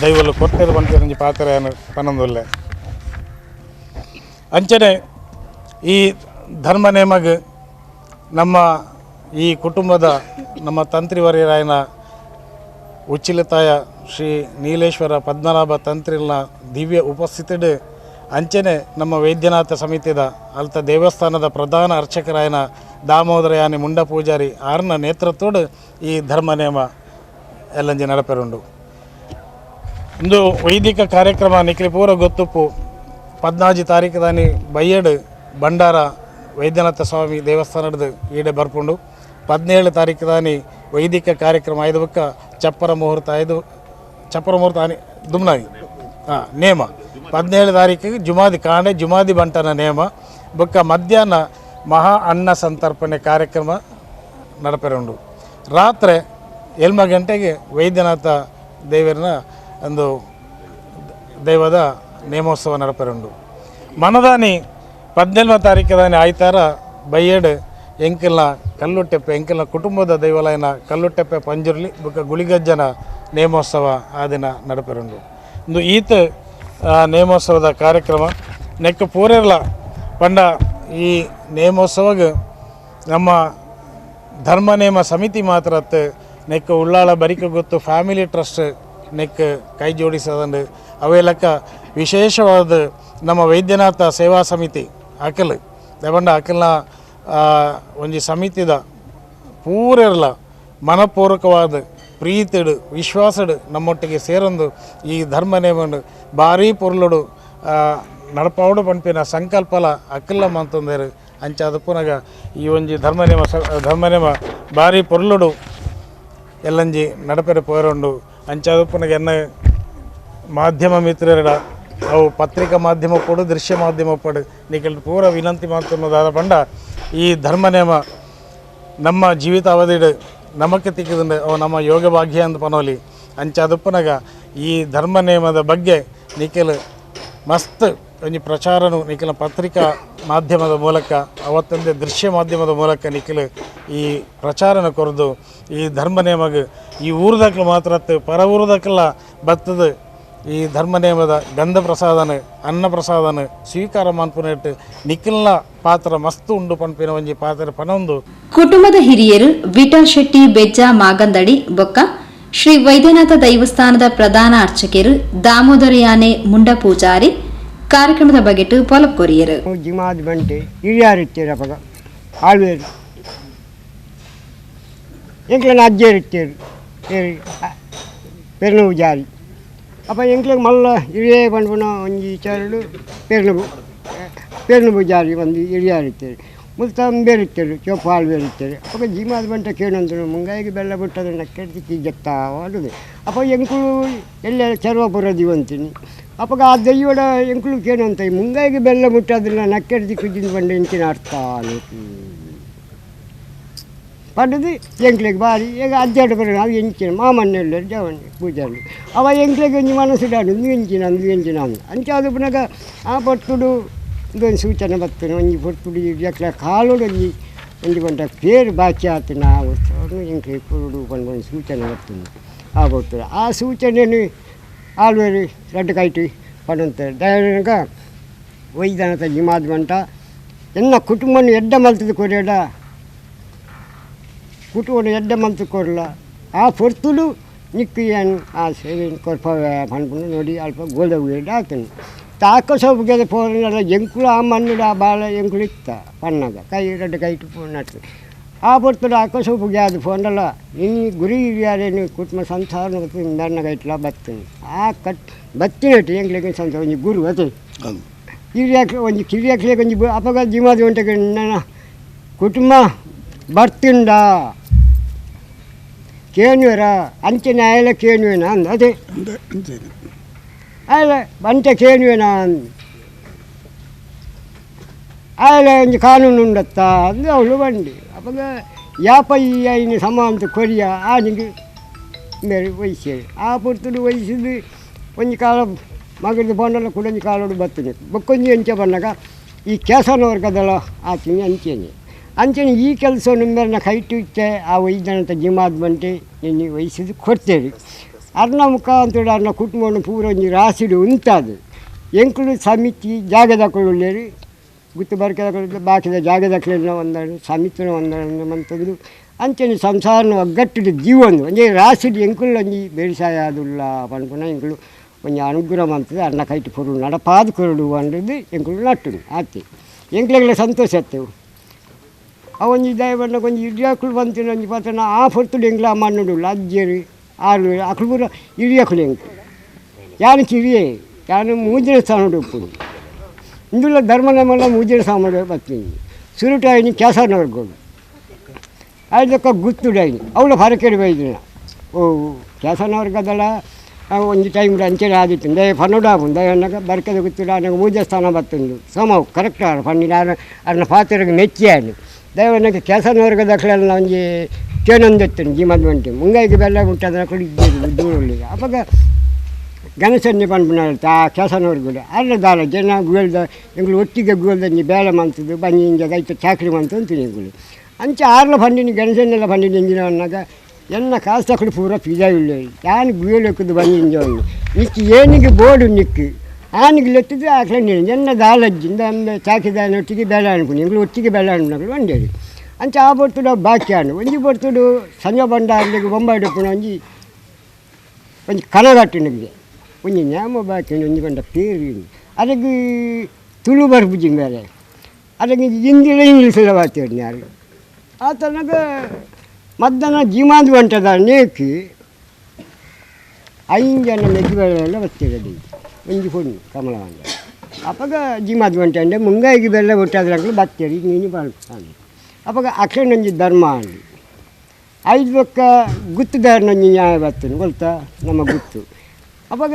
ದೈವಲು ಕೊರ್ತೇರು ಪನ್ಪಿನ ಒಂಜಿ ಪಾತ್ರ ಪನೊಂದುಲ್ಲೆ. ಅಂಚನೆ ಈ ಧರ್ಮ ನೇಮಗ್ ನಮ್ಮ ಈ ಕುಟುಂಬದ ನಮ್ಮ ತಂತ್ರಿವರ್ಯರಾಯನ ಉಚ್ಚಿಲತಾಯ ಶ್ರೀ ನೀಲೇಶ್ವರ ಪದ್ಮನಾಭ ತಂತ್ರಿಲ್ನ ದಿವ್ಯ ಉಪಸ್ಥಿತಿಡು ಅಂಚನೆ ನಮ್ಮ ವೈದ್ಯನಾಥ ಸಮಿತಿದ ಅಲ್ತ ದೇವಸ್ಥಾನದ ಪ್ರಧಾನ ಅರ್ಚಕರಾಯನ ದಾಮೋದರ ಯಾನಿ ಮುಂಡ ಪೂಜಾರಿ ಆರ್ನ ನೇತೃತ್ವಡು ಈ ಧರ್ಮ ನೇಮ ಎಲ್ಲಂಜಿ ನಡಪೆರುಂಡು. ಇಂದು ವೈದಿಕ ಕಾರ್ಯಕ್ರಮ ನಿಖಲಿ ಪೂರ ಗೊತ್ತುಪ್ಪು 14 ತಾರೀಕು ದಾನಿ ಬಯ್ಯಡು ಭಂಡಾರ ವೈದ್ಯನಾಥ ಸ್ವಾಮಿ ದೇವಸ್ಥಾನದ ಈಡೆ ಬರ್ಪುಂಡು. 17 ತಾರೀಕು ದಾನಿ ವೈದಿಕ ಕಾರ್ಯಕ್ರಮ ಐದು ಬಕ್ಕ ಚಪ್ಪರ ಮುಹೂರ್ತ ಐದು ಚಪ್ಪರ ಮುಹೂರ್ತ ಆನಿ ದುಮ್ನಾಗಿ ಹಾಂ ನೇಮ 17 ತಾರೀಕಿಗೆ ಜುಮಾದಿ ಕಾಂಡೆ ಜುಮಾದಿ ಬಂಟನ ನೇಮ ಬೊಕ್ಕ ಮಧ್ಯಾಹ್ನ ಮಹಾ ಅನ್ನ ಸಂತರ್ಪಣೆ ಕಾರ್ಯಕ್ರಮ ನಡಪೆರುಂಡು. ರಾತ್ರಿ 7 ಗಂಟೆಗೆ ವೈದ್ಯನಾಥ ದೇವರನ ಒಂದು ದೈವದ ನೇಮೋತ್ಸವ ನಡಪೆರುಂಡು. ಮನದಾನಿ 18 ತಾರೀಕು ದಾನಿ ಆಯ್ತಾರ ಬಯ್ಯಡು ಎಂಕಲ್ನ ಕಲ್ಲುಟ್ಟೆಪ್ಪೆ ಎಂಕಲ್ನ ಕುಟುಂಬದ ದೈವಲಯನ ಕಲ್ಲುಟ್ಟೆಪ್ಪೆ ಪಂಜುರ್ಲಿ ಬೊಕ್ಕ ಗುಳಿಗಜ್ಜನ ನೇಮೋತ್ಸವ ಆ ದಿನ ನಡಪೆರುಂಡು. ಇಂದು ಈತ ನೇಮೋತ್ಸವದ ಕಾರ್ಯಕ್ರಮ ನೆಕ್ ಪೂರೆರ್ಲ ಪಂಡ ಈ ನೇಮೋತ್ಸವಗೆ ನಮ್ಮ ಧರ್ಮ ನೇಮ ಸಮಿತಿ ಮಾತ್ರ ನೆಕ್ ಉಳ್ಳಾಳ ಬರಿಕ ಗೊತ್ತು family trust neck ಕೈ ಜೋಡಿಸದಂಡು. ಅವೆಲ್ಲಕ್ಕ ವಿಶೇಷವಾದ ನಮ್ಮ ವೈದ್ಯನಾಥ ಸೇವಾ ಸಮಿತಿ ಅಕಲ್ ದಯಪಂಡ ಅಕಲ್ನ ಒಂಜಿ ಸಮಿತಿದ ಪೂರೆರ್ಲ ಮನಪೂರ್ವಕವಾದ ಪ್ರೀತಿಡು ವಿಶ್ವಾಸಡು ನಮ್ಮೊಟ್ಟಿಗೆ ಸೇರೊಂದು ಈ ಧರ್ಮ ನೇಮನು ಭಾರೀ ಪೊರ್ಲುಡು ನಡಪಾವಡು ಪನ್ಪಿನ ಸಂಕಲ್ಪಲ ಅಕ್ಕಲ್ಲ ಮಂತಂದೇರು. ಅಂಚಾದ ಪುನಗ ಈ ಒಂಜಿ ಧರ್ಮ ನೇಮ ಧರ್ಮ ನೇಮ ಭಾರಿ ಪೊರ್ಲುಡು ಎಲ್ಲಂಜಿ ನಡಪೆರೆ ಪೋರುಂಡು. ಅಂಚಾದ ಪುನಗ ಎನ್ನ ಮಾಧ್ಯಮ ಮಿತ್ರರಡ ಅವು ಪತ್ರಿಕಾ ಮಾಧ್ಯಮ ಪಡು ದೃಶ್ಯ ಮಾಧ್ಯಮ ಪಡು ನಿಖಲ್ ಪೂರ ವಿನಂತಿ ಮಾತನ್ನೋದಾದ ಪಂಡ ಈ ಧರ್ಮ ನೇಮ ನಮ್ಮ ಜೀವಿತಾವಧಿಡು ನಮಕ್ಕೆ ತಿಕ್ಕಿದಂಡೆ ಅವು ನಮ್ಮ ಯೋಗ ಭಾಗ್ಯ ಅಂತ ಪನೋಲಿ. ಅಂಚಾದಪ್ಪನಾಗ ಈ ಧರ್ಮ ನೇಮದ ಬಗ್ಗೆ ನಿಖಲ್ ಮಸ್ತ್ ಒಂಜಿ ಪ್ರಚಾರನು ನಿಖಲ ಪತ್ರಿಕಾ ಮಾಧ್ಯಮದ ಮೂಲಕ ಅವತ್ತೊಂದೇ ದೃಶ್ಯ ಮಾಧ್ಯಮದ ಮೂಲಕ ನಿಖಲ್ ಈ ಪ್ರಚಾರನ ಕೊರದು ಈ ಧರ್ಮ ನೇಮಗ್ ಈ ಊರುದಕ್ಲು ಮಾತ್ರ ಪರ ಊರುದಕ್ಕೆಲ್ಲ ಬತ್ತದ ಈ ಧರ್ಮ ನೇಮದ ಗಂಧ ಪ್ರಸಾದನ ಅನ್ನ ಪ್ರಸಾದನ ಸ್ವೀಕಾರ ಮನ್ಪುನೆಟ್ ನಿಖಿಲ್ನ ಪಾತ್ರ ಮಸ್ತ್ ಉಂಡು ಪನ್ಪಿನ ಒಂಜಿ ಪಾತ್ರ ಪನೊಂದು. ಕುಟುಂಬದ ಹಿರಿಯರು ವಿಠಲ್ ಶೆಟ್ಟಿ ಬೆಜ್ಜ ಮಾಗಂದಡಿ ಬೊಕ್ಕ ಶ್ರೀ ವೈದ್ಯನಾಥ ದೈವಸ್ಥಾನದ ಪ್ರಧಾನ ಅರ್ಚಕರು ದಾಮೋದರ ಯಾನೆ ಮುಂಡ ಪೂಜಾರಿ ಕಾರ್ಯಕ್ರಮದ ಬಗೆಟ್ ಪೊಲಪ್ಕೊರಿಯರು. ಜಿಮಾದ್ ಬಂಟೆ ಹಿರಿಯರು ಅಪಗ ಆಳ್ವೇರು ಎಂಕ್ಲೆನ ಅಜ್ಜೇರು ಇತ್ತೇರು ಪೆರ್ನವು ಜಾರಿ ಅಪ್ಪ ಎಂಕ್ಲೆಗ್ ಮಲ್ಲ ಹಿರಿಯೇ ಪನ್ಪುನ ಒಂಜಿ ವಿಚಾರಡು ಪೆರ್ನಬು ಪೆರ್ನಬು ಜಾರಿ ಒಂದು ಹಿರಿಯರು ಇತ್ತೇರು ಮುಲ್ತ ಅಂಬೇರು ಇತ್ತೇರು ಚೊಪ್ಪ ಆಳ್ವೇರು ಇತ್ತೇರು. ಅಪ್ಪ ಜಿಮಾದ್ ಬಂಟ ಕೇಳಂತನು ಮುಂಗಾಯಿಗೆ ಬೆಲ್ಲ ಬಿಟ್ಟದನ್ನ ಕೆಡ್ತಿಕ್ಕಿ ಜತ್ತಾ ಆಡುದು. ಅಪ್ಪ ಎಂಕುಲು ಎಲ್ಲ ಚರ್ವಪುರ ದಿವಂತೀನಿ ಅಪ್ಪಗ ಆ ದೈವಡ ಎಂಕುಲು ಕೇಳಂತ ಮುಂಗಾಯಿಗೆ ಬೆಲ್ಲ ಮುಟ್ಟೋದಿಲ್ಲ ನಕ್ಕೆಡ್ತಿ ಕುಜ್ಜಿನ ಬಂಡೆ ಎಂಚಿನ ಅರ್ಥ ಪಂಡದು ಎಂಕ್ಲೆಗ್ ಬಾರಿ ಈಗ ಅಜ್ಜಾಟ ಬರೋಣ ಅವು ಎಂಚಿನ ಮಾಮನ್ನೆಲ್ಲ ಜವನ್ ಪೂಜಾರಿ ಅವ ಎಂಕ್ಲೆಗ್ ಒಂಜಿ ಮನಸ್ಸು ಒಂದು ಎಂಚಿನ ಅಂದು ಎಂಚಿನ ಅಂದು ಅಂಚ ಅದು ಪುನಗ ಆ ಪೊರ್ತುಡು ಇದೊಂದು ಸೂಚನೆ ಬರ್ತದೆ ಒಂಜಿ ಪೊರ್ತುಡು ಎಕ್ಲ ಕಾಲೋಡು ಒಂಜಿ ಒಂಜಿ ಗಂಟ ಪೇರು ಬಾಕಿ ಆತನ ಆ ವಸ್ತುವನ್ನು ಎಂಕ್ಲೆ ಕೊಡು ಪಂಡ ಒಂದು ಸೂಚನೆ ಬರ್ತದೆ ಆ ಬರ್ತದೆ. ಆ ಸೂಚನೆಯನ್ನು ಆಳ್ವೇರು ರಡ್ಡು ಕೈಟು ಪಡಂತಾರೆ ದಯನಕ ವೈದ್ಯನಾಥ ಜಿಮಾದ್ ಬಂಟ ಎನ್ನ ಕುಟುಂಬವನ್ನು ಎಡ್ಡ ಮಲ್ತದ ಕೊರಿಯಡ ಕುಟುಂಬನ ಎಡ್ಡ ಮಲ್ತು ಕೊರಲ ಆ ಪೊರ್ತುಡು ನಿಕ್ಕು ಏನು ಆ ಸೇವೆಯನ್ನು ಕೊರ್ಪವೆ ಪನ್ಪುಂಡು ನೋಡಿ ಅಲ್ಪ ಗೋಲ್ದ ಉಗಿಡ ಆಗ್ತಾನೆ ತಾಕ ಸೊಪ್ಪು ಪೋರಲ್ಲ ಎಂಕುಲು ಆ ಮಣ್ಣುಡು ಆ ಬಾಳ ಎಂಕುಲು ಇತ್ತ ಪಣ್ಣಾಗ ಕೈ ರಡ್ಡು ಕೈಟು ಫೋನ್ ನಡ್ತು ಆ ಪೊರ್ತುಡು ಆಕ ಸೊಪ್ಪು ಗ್ಯಾದು ಫೋನಲ್ಲ ಇನ್ನು ಗುರಿ ಯಾರೇನು ಕುಟುಂಬ ಸಂಸಾರ ನನ್ನ ಕೈಟ್ಲ ಬತ್ತೀನಿ ಆ ಕಟ್ ಬತ್ತಿನಟ್ಟು ಎಂಕ್ಲೆಗೆ ಸಂಸಾರ ಒಂಜಿ ಗುರು ಅದೇ ಕಿರಿಯಾಕ್ಲೆ ಒಂಜಿ ಕಿರಿಯಾಕ್ಲೆ ಒಂಜಿ ಅಪಗ ಜಿಮಾದಿ ಒಂಟೆ ನನ್ನ ಕುಟುಂಬ ಬರ್ತಿಂಡ ಕೇನುವೆರ ಅಂಚನೆ ಆಯಲ ಕೇನುವೆನ ಅಂದ ಅದೇ ಆಯಲ ಬಂಟೆ ಕೇನುವೆನ ಅಂದ ಆಯಲ ಒಂಜಿ ಕಾನೂನು ಉಂಡತ್ತ ಅಂದು ಅವಳು ಬಂಡಿ ಅಪಗ ಯಾಪ ಈ ಐನು ಸಮ ಅಂತ ಕೊರಿಯ ಆನಿಗೆ ಮೇರೆ ವಹಿಸಿ ಆ ಪೊರ್ತುಡು ವಹಿಸಿದ್ದು ಒಂಜಿ ಕಾಲ ಮಗದ ಪೋಂಡಲ ಕುಡೊಂಜಿ ಕಾಲೋಡು ಬತ್ತಿನಿ ಬೊಕ್ಕೊಂಜಿ ಅಂಚೆ ಬಂದಾಗ ಈ ಕೇಸನವರ್ಗದಲ್ಲ ಆತೀನಿ ಅಂಚೇನೆ ಅಂಚನೆ ಈ ಕೆಲಸ ನಿಮ್ಮೆರನ ಕೈಟು ಇತ್ತೆ ಆ ವೈದ್ಯನಂತ ಜಿಮಾದ್ ಬಂಟೆ ನಿನ್ನೆ ವಹಿಸಿದ್ದು ಕೊಡ್ತೇವೆ ಅರ್ನ ಮುಖಾಂತರ ಅರ್ನ ಕುಟುಂಬವನ್ನು ಪೂರ ಒಂಜಿ ರಾಸಿಡು ಉಂಟಾದು ಎಂಕುಲು ಸಮಿತಿ ಜಾಗದಕ್ಕುಳ್ಳೇರಿ ಗುತ್ತು ಬರ್ಕೆದ ಬಾಕಿದ ಜಾಗದಕ್ಕಲಿನ ಒಂದನ್ನು ಸಮಿತಿನ ಒಂದನ್ನು ಮಂತಂದು ಅಂಚನೆ ಸಂಸಾರನ ಒಗ್ಗಟ್ಟಿಡು ಜೀವನ ಒಂಜಿ ರಾಸಿಡು ಎಂಕುಲು ಒಂಜಿ ಬೇಸಾಯ ಆದುಲ್ಲ ಪನ್ಪುನ ಎಂಕುಲು ಒಂಜಿ ಅನುಗ್ರಹ ಮಂತದೆ ಅರ್ನ ಕೈಟು ಕೊರು ನಡಪಾದ ಕೊರಡು ಅನ್ನೋದು ಎಂಕುಲು ನಟ್ಟು ಆತಿ ಎಂಕ್ಲೆಗಳ ಸಂತೋಷ ಆಗ್ತೇವೆ ಆ ಒಂಜಿ ದಯ ಬಣ್ಣ ಒಂಜಿ ಇಡಿಯಾಕುಲು ಬಂತಿನ ಒಂಜಿ ಪಾತ್ರನ ಆ ಪೊರ್ತುಡು ಎಂಕ್ಲ ಆ ಮಣ್ಣುಡು ಅಜ್ಜರು ಆರು ಅಕುಲು ಪೂರ ಇಡಿಯಾಕುಲು ಎಂಕು ಯಾನು ಕಿರಿಯೇ ಯಾನು ಮೂಜಿನ ಸ್ಥಾನಡು ಉಪ್ಪುಡು ಇಂದುಲ್ಲ ಧರ್ಮ ನಮ್ಮಲ್ಲ ಮೂಜಿನ ಸ್ಥಾನಡು ಬತ್ತೀನಿ ಸುರುಟು ಆಯ್ನಿ ಕೇಸರನವರ್ಗೋಡು ಆಯ್ದಕ್ಕ ಗುತ್ತುಡು ಆಯ್ನಿ ಅವಳ ಫರಕೇಡು ಬೈದಿನ ಓ ಕೇಸರನವರ್ಗದಲ್ಲ ಒಂಜಿ ಟೈಮ್ ಅಂಚೆನೆ ಆದಿತ್ತು ದಯ ಪನ್ನೊಡು ಆಪುಂಡು ದಯ ಅನ್ನಾಗ ಬರ್ಕದ ಗುತ್ತುಡು ಆನಗ ಮೂಜ ಸ್ಥಾನ ಬತ್ತುಂಡು ಸಮ ಕರೆಕ್ಟ್ ಆರು ಪನ್ನಿನ ಅರ್ನ ಪಾತ್ರಗೆ ಮೆಚ್ಚಿ ಆಯ್ನು ದಯವನಕ್ಕೆ ಕೇಸನವರ್ಗದಕ್ಕಲೆಲ್ಲ ಒಂಜಿ ಕೇನೊಂದೆತ್ತನು ಜೀಮದ್ ಬಂಟೆ ಮುಂಗಾಯಿಗೆ ಬೆಲ್ಲ ಮುಟ್ಟದ ಕೊಡಿ ದೂರೊಳ್ಳಿಗೆ ಅಪಗ ಗಣೇಶನ್ನೇ ಪನ್ಪುನ ಆ ಕೇಸನವರ್ಗುಡು ಅಲ್ಲ ದಾಲ ಜನ ಗುವೆಲ್ದ ಎಂಕುಲು ಒಟ್ಟಿಗೆ ಗುವೆಲ್ದ ಒಂಜಿ ಬೇಳೆ ಮಂತದ್ದು ಬಂಜಿ ಇಂಜ ಐತ ಚಾಕ್ರಿ ಮಂತು ಅಂತೀನಿ ಎಂಕುಲು ಅಂಚೆ ಆರ್ಲ ಪಂಡಿನಿ ಗಣೇಶನ್ನೆಲ್ಲ ಪಂಡಿನಿ ಎಂಜಿನ ಅನ್ನಾಗ ಎನ್ನ ಕಾಸು ತಕ್ಕಡು ಪೂರ ಪಿಜಾ ಉಳ್ಳೆ ಯಾನ್ ಗುವೆಲ್ ಹೊಕ್ಕುದು ಬಂಜಿ ಇಂಜ ನಿಕ್ಕಿ ಏನಿಗೆ ಬೋರ್ಡು ನಿಕ್ಕು ಆನಿಗೆ ಲೆತ್ತಿದ್ದು ಆಕಲೆ ನೀನು ಎನ್ನ ದಾಲಜ್ಜಿ ಇಂದ ಚಾಕಿದಾನ ಒಟ್ಟಿಗೆ ಬೇಳೆ ಅನ್ಕೊಂಡು ಎಂಗಳು ಒಟ್ಟಿಗೆ ಬೇಳೆ ಅನ್ಕೊಂಡು ಒಂಡೇರಿ ಅಂಚೆ ಆ ಪೊರ್ತುಡು ಬಾಕಿ ಆಂಡು ಒಂಜಿ ಪೊರ್ತುಡು ಸಂಜೆ ಬಂಡಾರ್ಲಿಗೆ ಬೊಂಬಾಯಿ ಡೊಪ್ಪುನ ಒಂಜಿ ಒಂಜಿ ಕನಗಟ್ಟಿನಿಗೆ ಒಂಜಿ ನ್ಯಾಮ ಬಾಕಿ ಒಂಜಿ ಬಂಡ ಪೇರು ಅದಕ್ಕೆ ತುಳು ಬರ್ಪುಜಿ ಬೇರೆ ಅದಕ್ಕೆ ಹಿಂದಿಲ ಇಂಗ್ಲೀಷಲ್ಲ ಬಾತೇರು ಯಾರು ಆ ತನಕ ಮದ್ದನ ಜೀಮಾಂದು ಬಂಟದ ನೇಕಿ ಐದು ಜನ ಮೆಗ್ಗಿ ಬೆಳೆಲ್ಲ ಬತ್ತಿರಡಿ ಒಂಜಿ ಪೊಣ್ಣು ಕಮಲವಂಡ ಅಪಗ ಜಿಮಾದ್ ಬಂಟೆ ಅಂಡೆ ಮುಂಗಾಯಿಗೆ ಬೆಲ್ಲ ಒಟ್ಟಾದ್ರಂಕಲು ಬತ್ತೇರಿ ನೀನು ಪನ್ಪುಂಡು ಅಪಗ ಅಕ್ಷರನೊಂಜಿ ಧರ್ಮ ಅಂಡು ಐದು ಬೊಕ್ಕ ಗುತ್ತುದಾರನೊಂಜಿ ನ್ಯಾಯ ಬತ್ತನು ಗೊತ್ತಾ ನಮ್ಮ ಗುತ್ತು ಅಪಗ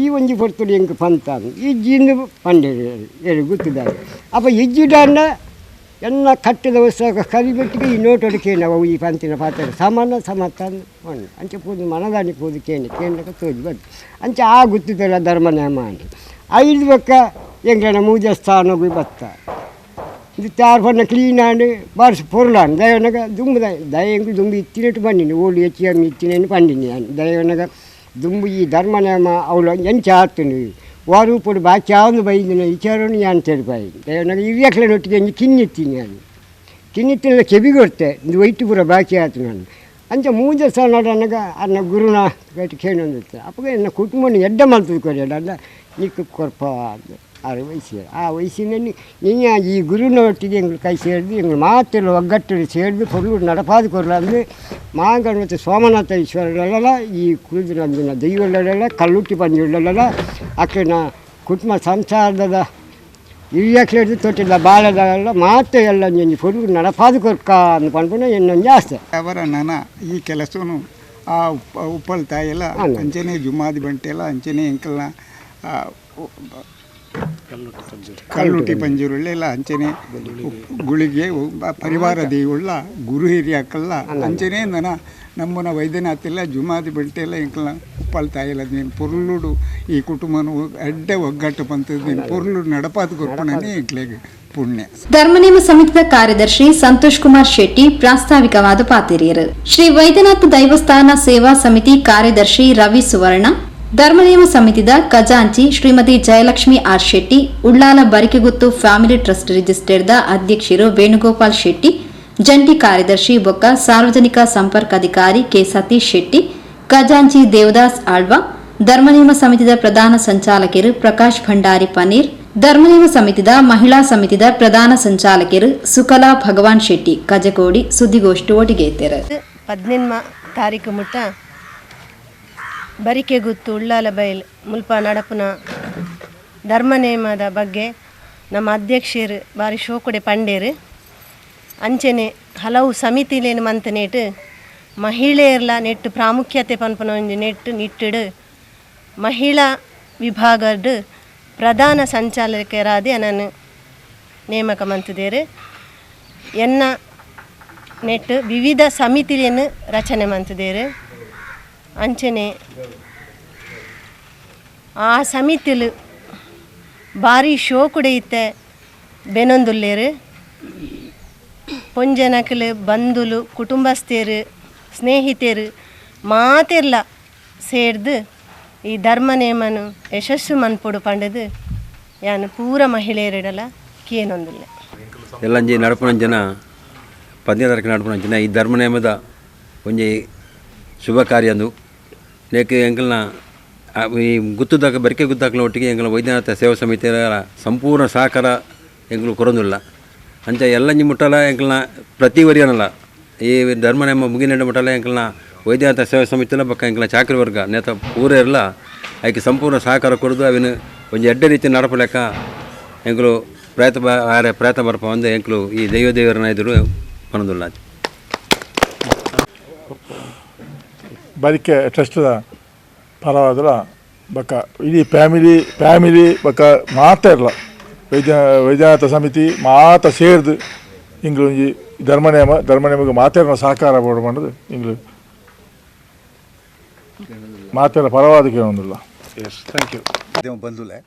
ಈ ಒಂಜಿ ಪೊರ್ತುಡು ಎಂಕ್ ಪಂತ ಈ ಜೀಂದು ಪಂಡೇರು ಏರು ಗುತ್ತುದಾರ ಅಪ್ಪ ಇಜ್ಜಿಡಾಂಡ ಎನ್ನ ಕಟ್ಟಿದ ವಸ್ತು ಕರಿಬೆಟ್ಟಿಗೆ ಈ ನೋಟೋಡು ಕೇನ ಅವು ಈ ಪಂತಿನ ಪಾತ್ರ ಸಮಾನ ಸಮತ್ತ ಪಂಡು ಅಂಚೆ ಪೂದು ಮನದಾನಿ ಪೂದು ಕೇನೆ ಕೇಂದ್ರಕ್ಕೆ ತೋಜಿ ಬಂದು ಅಂಚೆ ಆ ಗುತ್ತಿದ್ದಲ್ಲ ಧರ್ಮ ನೇಮ ಅಂಡು ಐದು ಬೊಕ್ಕ ಎಂಕ್ಲೆನ ಮೂಜೆ ಸ್ಥಾನಗು ಬತ್ತ ಇದು ಚಾರ್ ಪಣ್ಣ ಕ್ಲೀನ್ ಆಂಡ್ ಬಾರ್ಸ್ ಪೊರ್ಲಾಂಡ್ ದಯವನಗ ದುಂಬು ದಯ ಎಂಕುಲು ದುಂಬು ಇತ್ತಿನಟ್ಟು ಪಂಡಿನಿ ಓಲು ಎಚ್ ಎಮ್ ಇತ್ತಿನೇನು ಪಂಡಿನಿ ಯಾನ್ ದಯವನಗ ದುಂಬು ಈ ಧರ್ಮ ನೇಮ ಅವಳು ಎಂಚ ಆತನು ವಾರೂಪುಡು ಬಾಕಿ ಆವೊಂದು ಬೈದಿನ ವಿಚಾರವನ್ನು ಯಾನ್ ತೆರಿಪಾಯಿ ನನಗೆ ಹಿರಿಯಕ್ಲೆನೊಟ್ಟಿಗೆ ಒಂಜಿ ಕಿನ್ನಿತ್ತೀನಿ ನಾನು ಕಿನ್ನಿತ್ತಿನ ಕೆಬಿಗೊರ್ತೆ ಇಂದು ವೈಟ್ ಪೂರ ಬಾಕಿ ಆತು ನಾನು ಅಂಚ ಮೂಜೆ ಸಲ ನನಗೆ ಅನ್ನ ಗುರುನ ಗಟ್ಟಿ ಕೇಳೊಂದಿತ್ತು ಅಪ್ಪಗ ಎನ್ನ ಕುಟುಂಬನ ಎಡ್ಡ ಮಲ್ತದ ಕೊರಿಯಡ ಅಲ್ಲ ನಿಕ್ಕು ಕೊರ್ಪ ಆರು ವಯಸ್ಸು ಆ ವಯಸ್ಸಿನಲ್ಲಿ ನೀ ಈ ಗುರುನ ಒಟ್ಟಿಗೆ ಎಂಗಳು ಕೈ ಸೇರಿದು ಎಂಗಳು ಮಾತೆಲ್ಲ ಒಗ್ಗಟ್ಟು ಸೇರಿದು ಪೊರ್ಲು ನಡಪಾದ ಕೊರ್ಲ ಅಂದರೆ ಮಾಂಗಣ ಮತ್ತು ಸೋಮನಾಥ ಈಶ್ವರಗಳೆಲ್ಲ ಈ ಕುಳಿದು ನಂದಿನ ದೈವಗಳೆಲ್ಲ ಕಲ್ಲುಟ್ಟಿ ಪಂಜುಗಳೆಲ್ಲ ಅಕ್ಕಿನ ಕುಟುಂಬ ಸಂಸಾರದ ಹಿರಿಯಕ್ಲೆಡ್ದು ತೊಟ್ಟಿಲ್ಲ ಬಾಳದಲ್ಲ ಮಾತೆ ಎಲ್ಲ ಒಂಜಿ ಪೊರ್ಲು ನಡಪಾದ ಕೊರ್ಕ ಅಂದ್ ಪನ್ಪುನ ಎನ್ನೊಂಜಿ ಆಸೆ. ಅವರ ನನ ಈ ಕೆಲಸನು ಆ ಉಪ್ಪಲ್ ತಾಯೆಲ್ಲ ಅಂಚನೆ ಜುಮಾದಿ ಬಂಟೆಲ್ಲ ಅಂಚನೆ ಎಂಕಲ್ನ ಕಲ್ಲುಟಿ ಪಂಜುರುಳ್ಳೆಲ್ಲ ಅಂಚನೆ ಗುಳಿಗೆ ಪರಿವಾರ ದೇವುಳ್ಳ ಗುರು ಹಿರಿಯಾಕಲ್ಲ ಅಂಚನೆ ನನ್ನ ನಮ್ಮನ ವೈದ್ಯನಾಥೆಲ್ಲ ಜುಮಾದಿ ಬಂಟೆಲ್ಲ ಎಂಕಲ್ನ ಉಪ್ಪಲ್ ತಾಯೆಲ್ಲ ನೀನು ಪೊರ್ಲುಡು ಈ ಕುಟುಂಬನು ಅಡ್ಡೆ ಒಗ್ಗಟ್ಟು ಬಂತದ್ದು ನೀನು ಪೊರ್ಲು ನಡಪಾದ ಕೊರ್ಪಣನೇ ಎಂಕ್ಲೆಗ್ ಪುಣ್ಯ. ಧರ್ಮನೇಮ ಸಮಿತಿದ ಕಾರ್ಯದರ್ಶಿ ಸಂತೋಷ್ ಕುಮಾರ್ ಶೆಟ್ಟಿ ಪ್ರಾಸ್ತಾವಿಕವಾದ ಪಾತಿರಿಯರು. ಶ್ರೀ ವೈದ್ಯನಾಥ ದೈವಸ್ಥಾನ ಸೇವಾ ಸಮಿತಿ ಕಾರ್ಯದರ್ಶಿ ರವಿ ಸುವರ್ಣ, ಧರ್ಮನೇಮ ಸಮಿತಿದ ಖಜಾಂಚಿ Shrimati Jayalakshmi R Shetty, Ullal Barikeguttu family trust ರಿಜಿಸ್ಟರ್ದ ಅಧ್ಯಕ್ಷರು ವೇಣುಗೋಪಾಲ್ ಶೆಟ್ಟಿ, ಜಂಟಿ ಕಾರ್ಯದರ್ಶಿ ಬೊಕ್ಕ ಸಾರ್ವಜನಿಕ ಸಂಪರ್ಕಾಧಿಕಾರಿ ಕೆ ಸತೀಶ್ ಶೆಟ್ಟಿ, ಖಜಾಂಚಿ ದೇವದಾಸ್ ಆಳ್ವಾ, ಧರ್ಮನೇಮ ಸಮಿತಿದ ಪ್ರಧಾನ ಸಂಚಾಲಕರು ಪ್ರಕಾಶ್ ಭಂಡಾರಿ ಪನೀರ್, ಧರ್ಮನೇಮ ಸಮಿತಿದ ಮಹಿಳಾ ಸಮಿತಿದ ಪ್ರಧಾನ ಸಂಚಾಲಕರು ಸುಕಲಾ ಭಗವಾನ್ ಶೆಟ್ಟಿ ಕಜಕೋಡಿ ಸುದ್ದಿಗೋಷ್ಠಿ ಒಟ್ಟಿಗೆ. 18 ತಾರೀಕು ಮುಟ್ಟ ಬರಿಕೆಗುತ್ತು ಉಳ್ಳಾಲ ಬೈಲ್ ಮುಲ್ಪ ನಡಪುನ ಧರ್ಮನೇಮದ ಬಗ್ಗೆ ನಮ್ಮ ಅಧ್ಯಕ್ಷರು ಬಾರಿ ಶೋಕುಡೆ ಪಂಡೇರು. ಅಂಚನೆ ಹಲವು ಸಮಿತಿಲೇನು ಮಂತ ನೆಟ್ಟು ಮಹಿಳೆಯರ್ಲ ನೆಟ್ಟು ಪ್ರಾಮುಖ್ಯತೆ ಪನ್ಪುನ ಒಂಜಿ ನೆಟ್ಟು ನಿಟ್ಟಿಡು ಮಹಿಳಾ ವಿಭಾಗದ ಪ್ರಧಾನ ಸಂಚಾಲಕರಾದ ನಾನು ನೇಮಕ ಮಂತದೇರು. ಎನ್ನ ನೆಟ್ಟು ವಿವಿಧ ಸಮಿತಿಯನ್ನು ರಚನೆ ಮಂತದೇರು. ಅಂಚನೆ ಆ ಸಮಿತಿಲು ಭಾರಿ ಶೋಕುಡೆ ಇತ್ತೆ ಬೆನೊಂದುಲ್ಲೇರು. ಪೊಂಜನಕಲು ಬಂಧುಲು ಕುಟುಂಬಸ್ಥರು ಸ್ನೇಹಿತರು ಮಾತೆರ್ಲ ಸೇರ್ದು ಈ ಧರ್ಮ ನೇಮನು ಯಶಸ್ಸು ಮನ್ಪೊಡು ಪಂಡದು ಯಾನು ಪೂರ ಮಹಿಳೆಯರಿಡಲ ಕೇನೊಂದುಲ್ಲೆ. ಎಲ್ಲಂಜಿ ನಡಪುನಂಚಿನ 15 ತಾರೀಕು ನಡಪುನಂಚಿನ ಈ ಧರ್ಮ ನೇಮದ ಒಂಜಿ ಶುಭ ಕಾರ್ಯಂದು ನೇಕೆ ಎಂಕಲ್ನ ಈ ಗುತ್ತುದಾಕ ಬರಿಕೆ ಗುತ್ತಾಕಲ ಒಟ್ಟಿಗೆ ಎಂಕಲ್ನ ವೈದ್ಯನಾಥ ಸೇವಾ ಸಮಿತಿಯ ಸಂಪೂರ್ಣ ಸಹಕಾರ ಎಂಕಲು ಕೊರೊಂದುಲ್ಲ. ಅಂಚ ಎಲ್ಲಂಜಿ ಮುಟ್ಟಲ ಎಂಕಲ್ನ ಪ್ರತಿ ವರಿಯನಲ್ಲ ಈ ಧರ್ಮ ನೇಮ ಮುಗಿನೆಂಡ ಮುಟ್ಟಲ ಎಂಕಲ್ನ ವೈದ್ಯನಾಥ ಸೇವಾ ಸಮಿತಿಲ ಬೊಕ್ಕ ಎಂಕಲ್ನ ಚಾಕ್ರಿ ವರ್ಗ ನೇತ ಪೂರ ಇರಲ ಐಕೆ ಸಂಪೂರ್ಣ ಸಹಕಾರ ಕೊಡೋದು ಅವಿನ ಒಂಜಿ ಎಡ್ಡೆ ರೀತಿ ನಡಪಲೆಕ್ಕ ಎಂಕಲು ಪ್ರಯತ್ನ ಪ್ರಯತ್ನ ಬರ್ಪ ಒಂದು ಎಂಕಲು ಈ ದೈವ ದೇವರನ್ನ ಎದುರು ಪನೊಂದುಲ್ಲ. ಬರಿಕೆ ಟ್ರಸ್ಟ್ದ ಪರವಾದಲ ಬೊಕ್ಕ ಇಡೀ ಫ್ಯಾಮಿಲಿ ಫ್ಯಾಮಿಲಿ ಬೊಕ್ಕ ಮಾತ ಇರಲ ವೈದ್ಯನಾಥ ಸಮಿತಿ ಮಾತ ಸೇರ್ದು ಇಂಗ್ಲು ಒಂಜಿ ಧರ್ಮನೇಮ ಧರ್ಮನೇಮಗೆ ಮಾತೆರ್ನ ಸಹಕಾರ ಬೋಡು ಪಂಡದು ಇಂಗ್ಲು ಮಾತೆರ ಪರವಾದ ಕೇಳೊಂದುಲ್ಲ. Yes, thank you. ಬಂದುಲೆ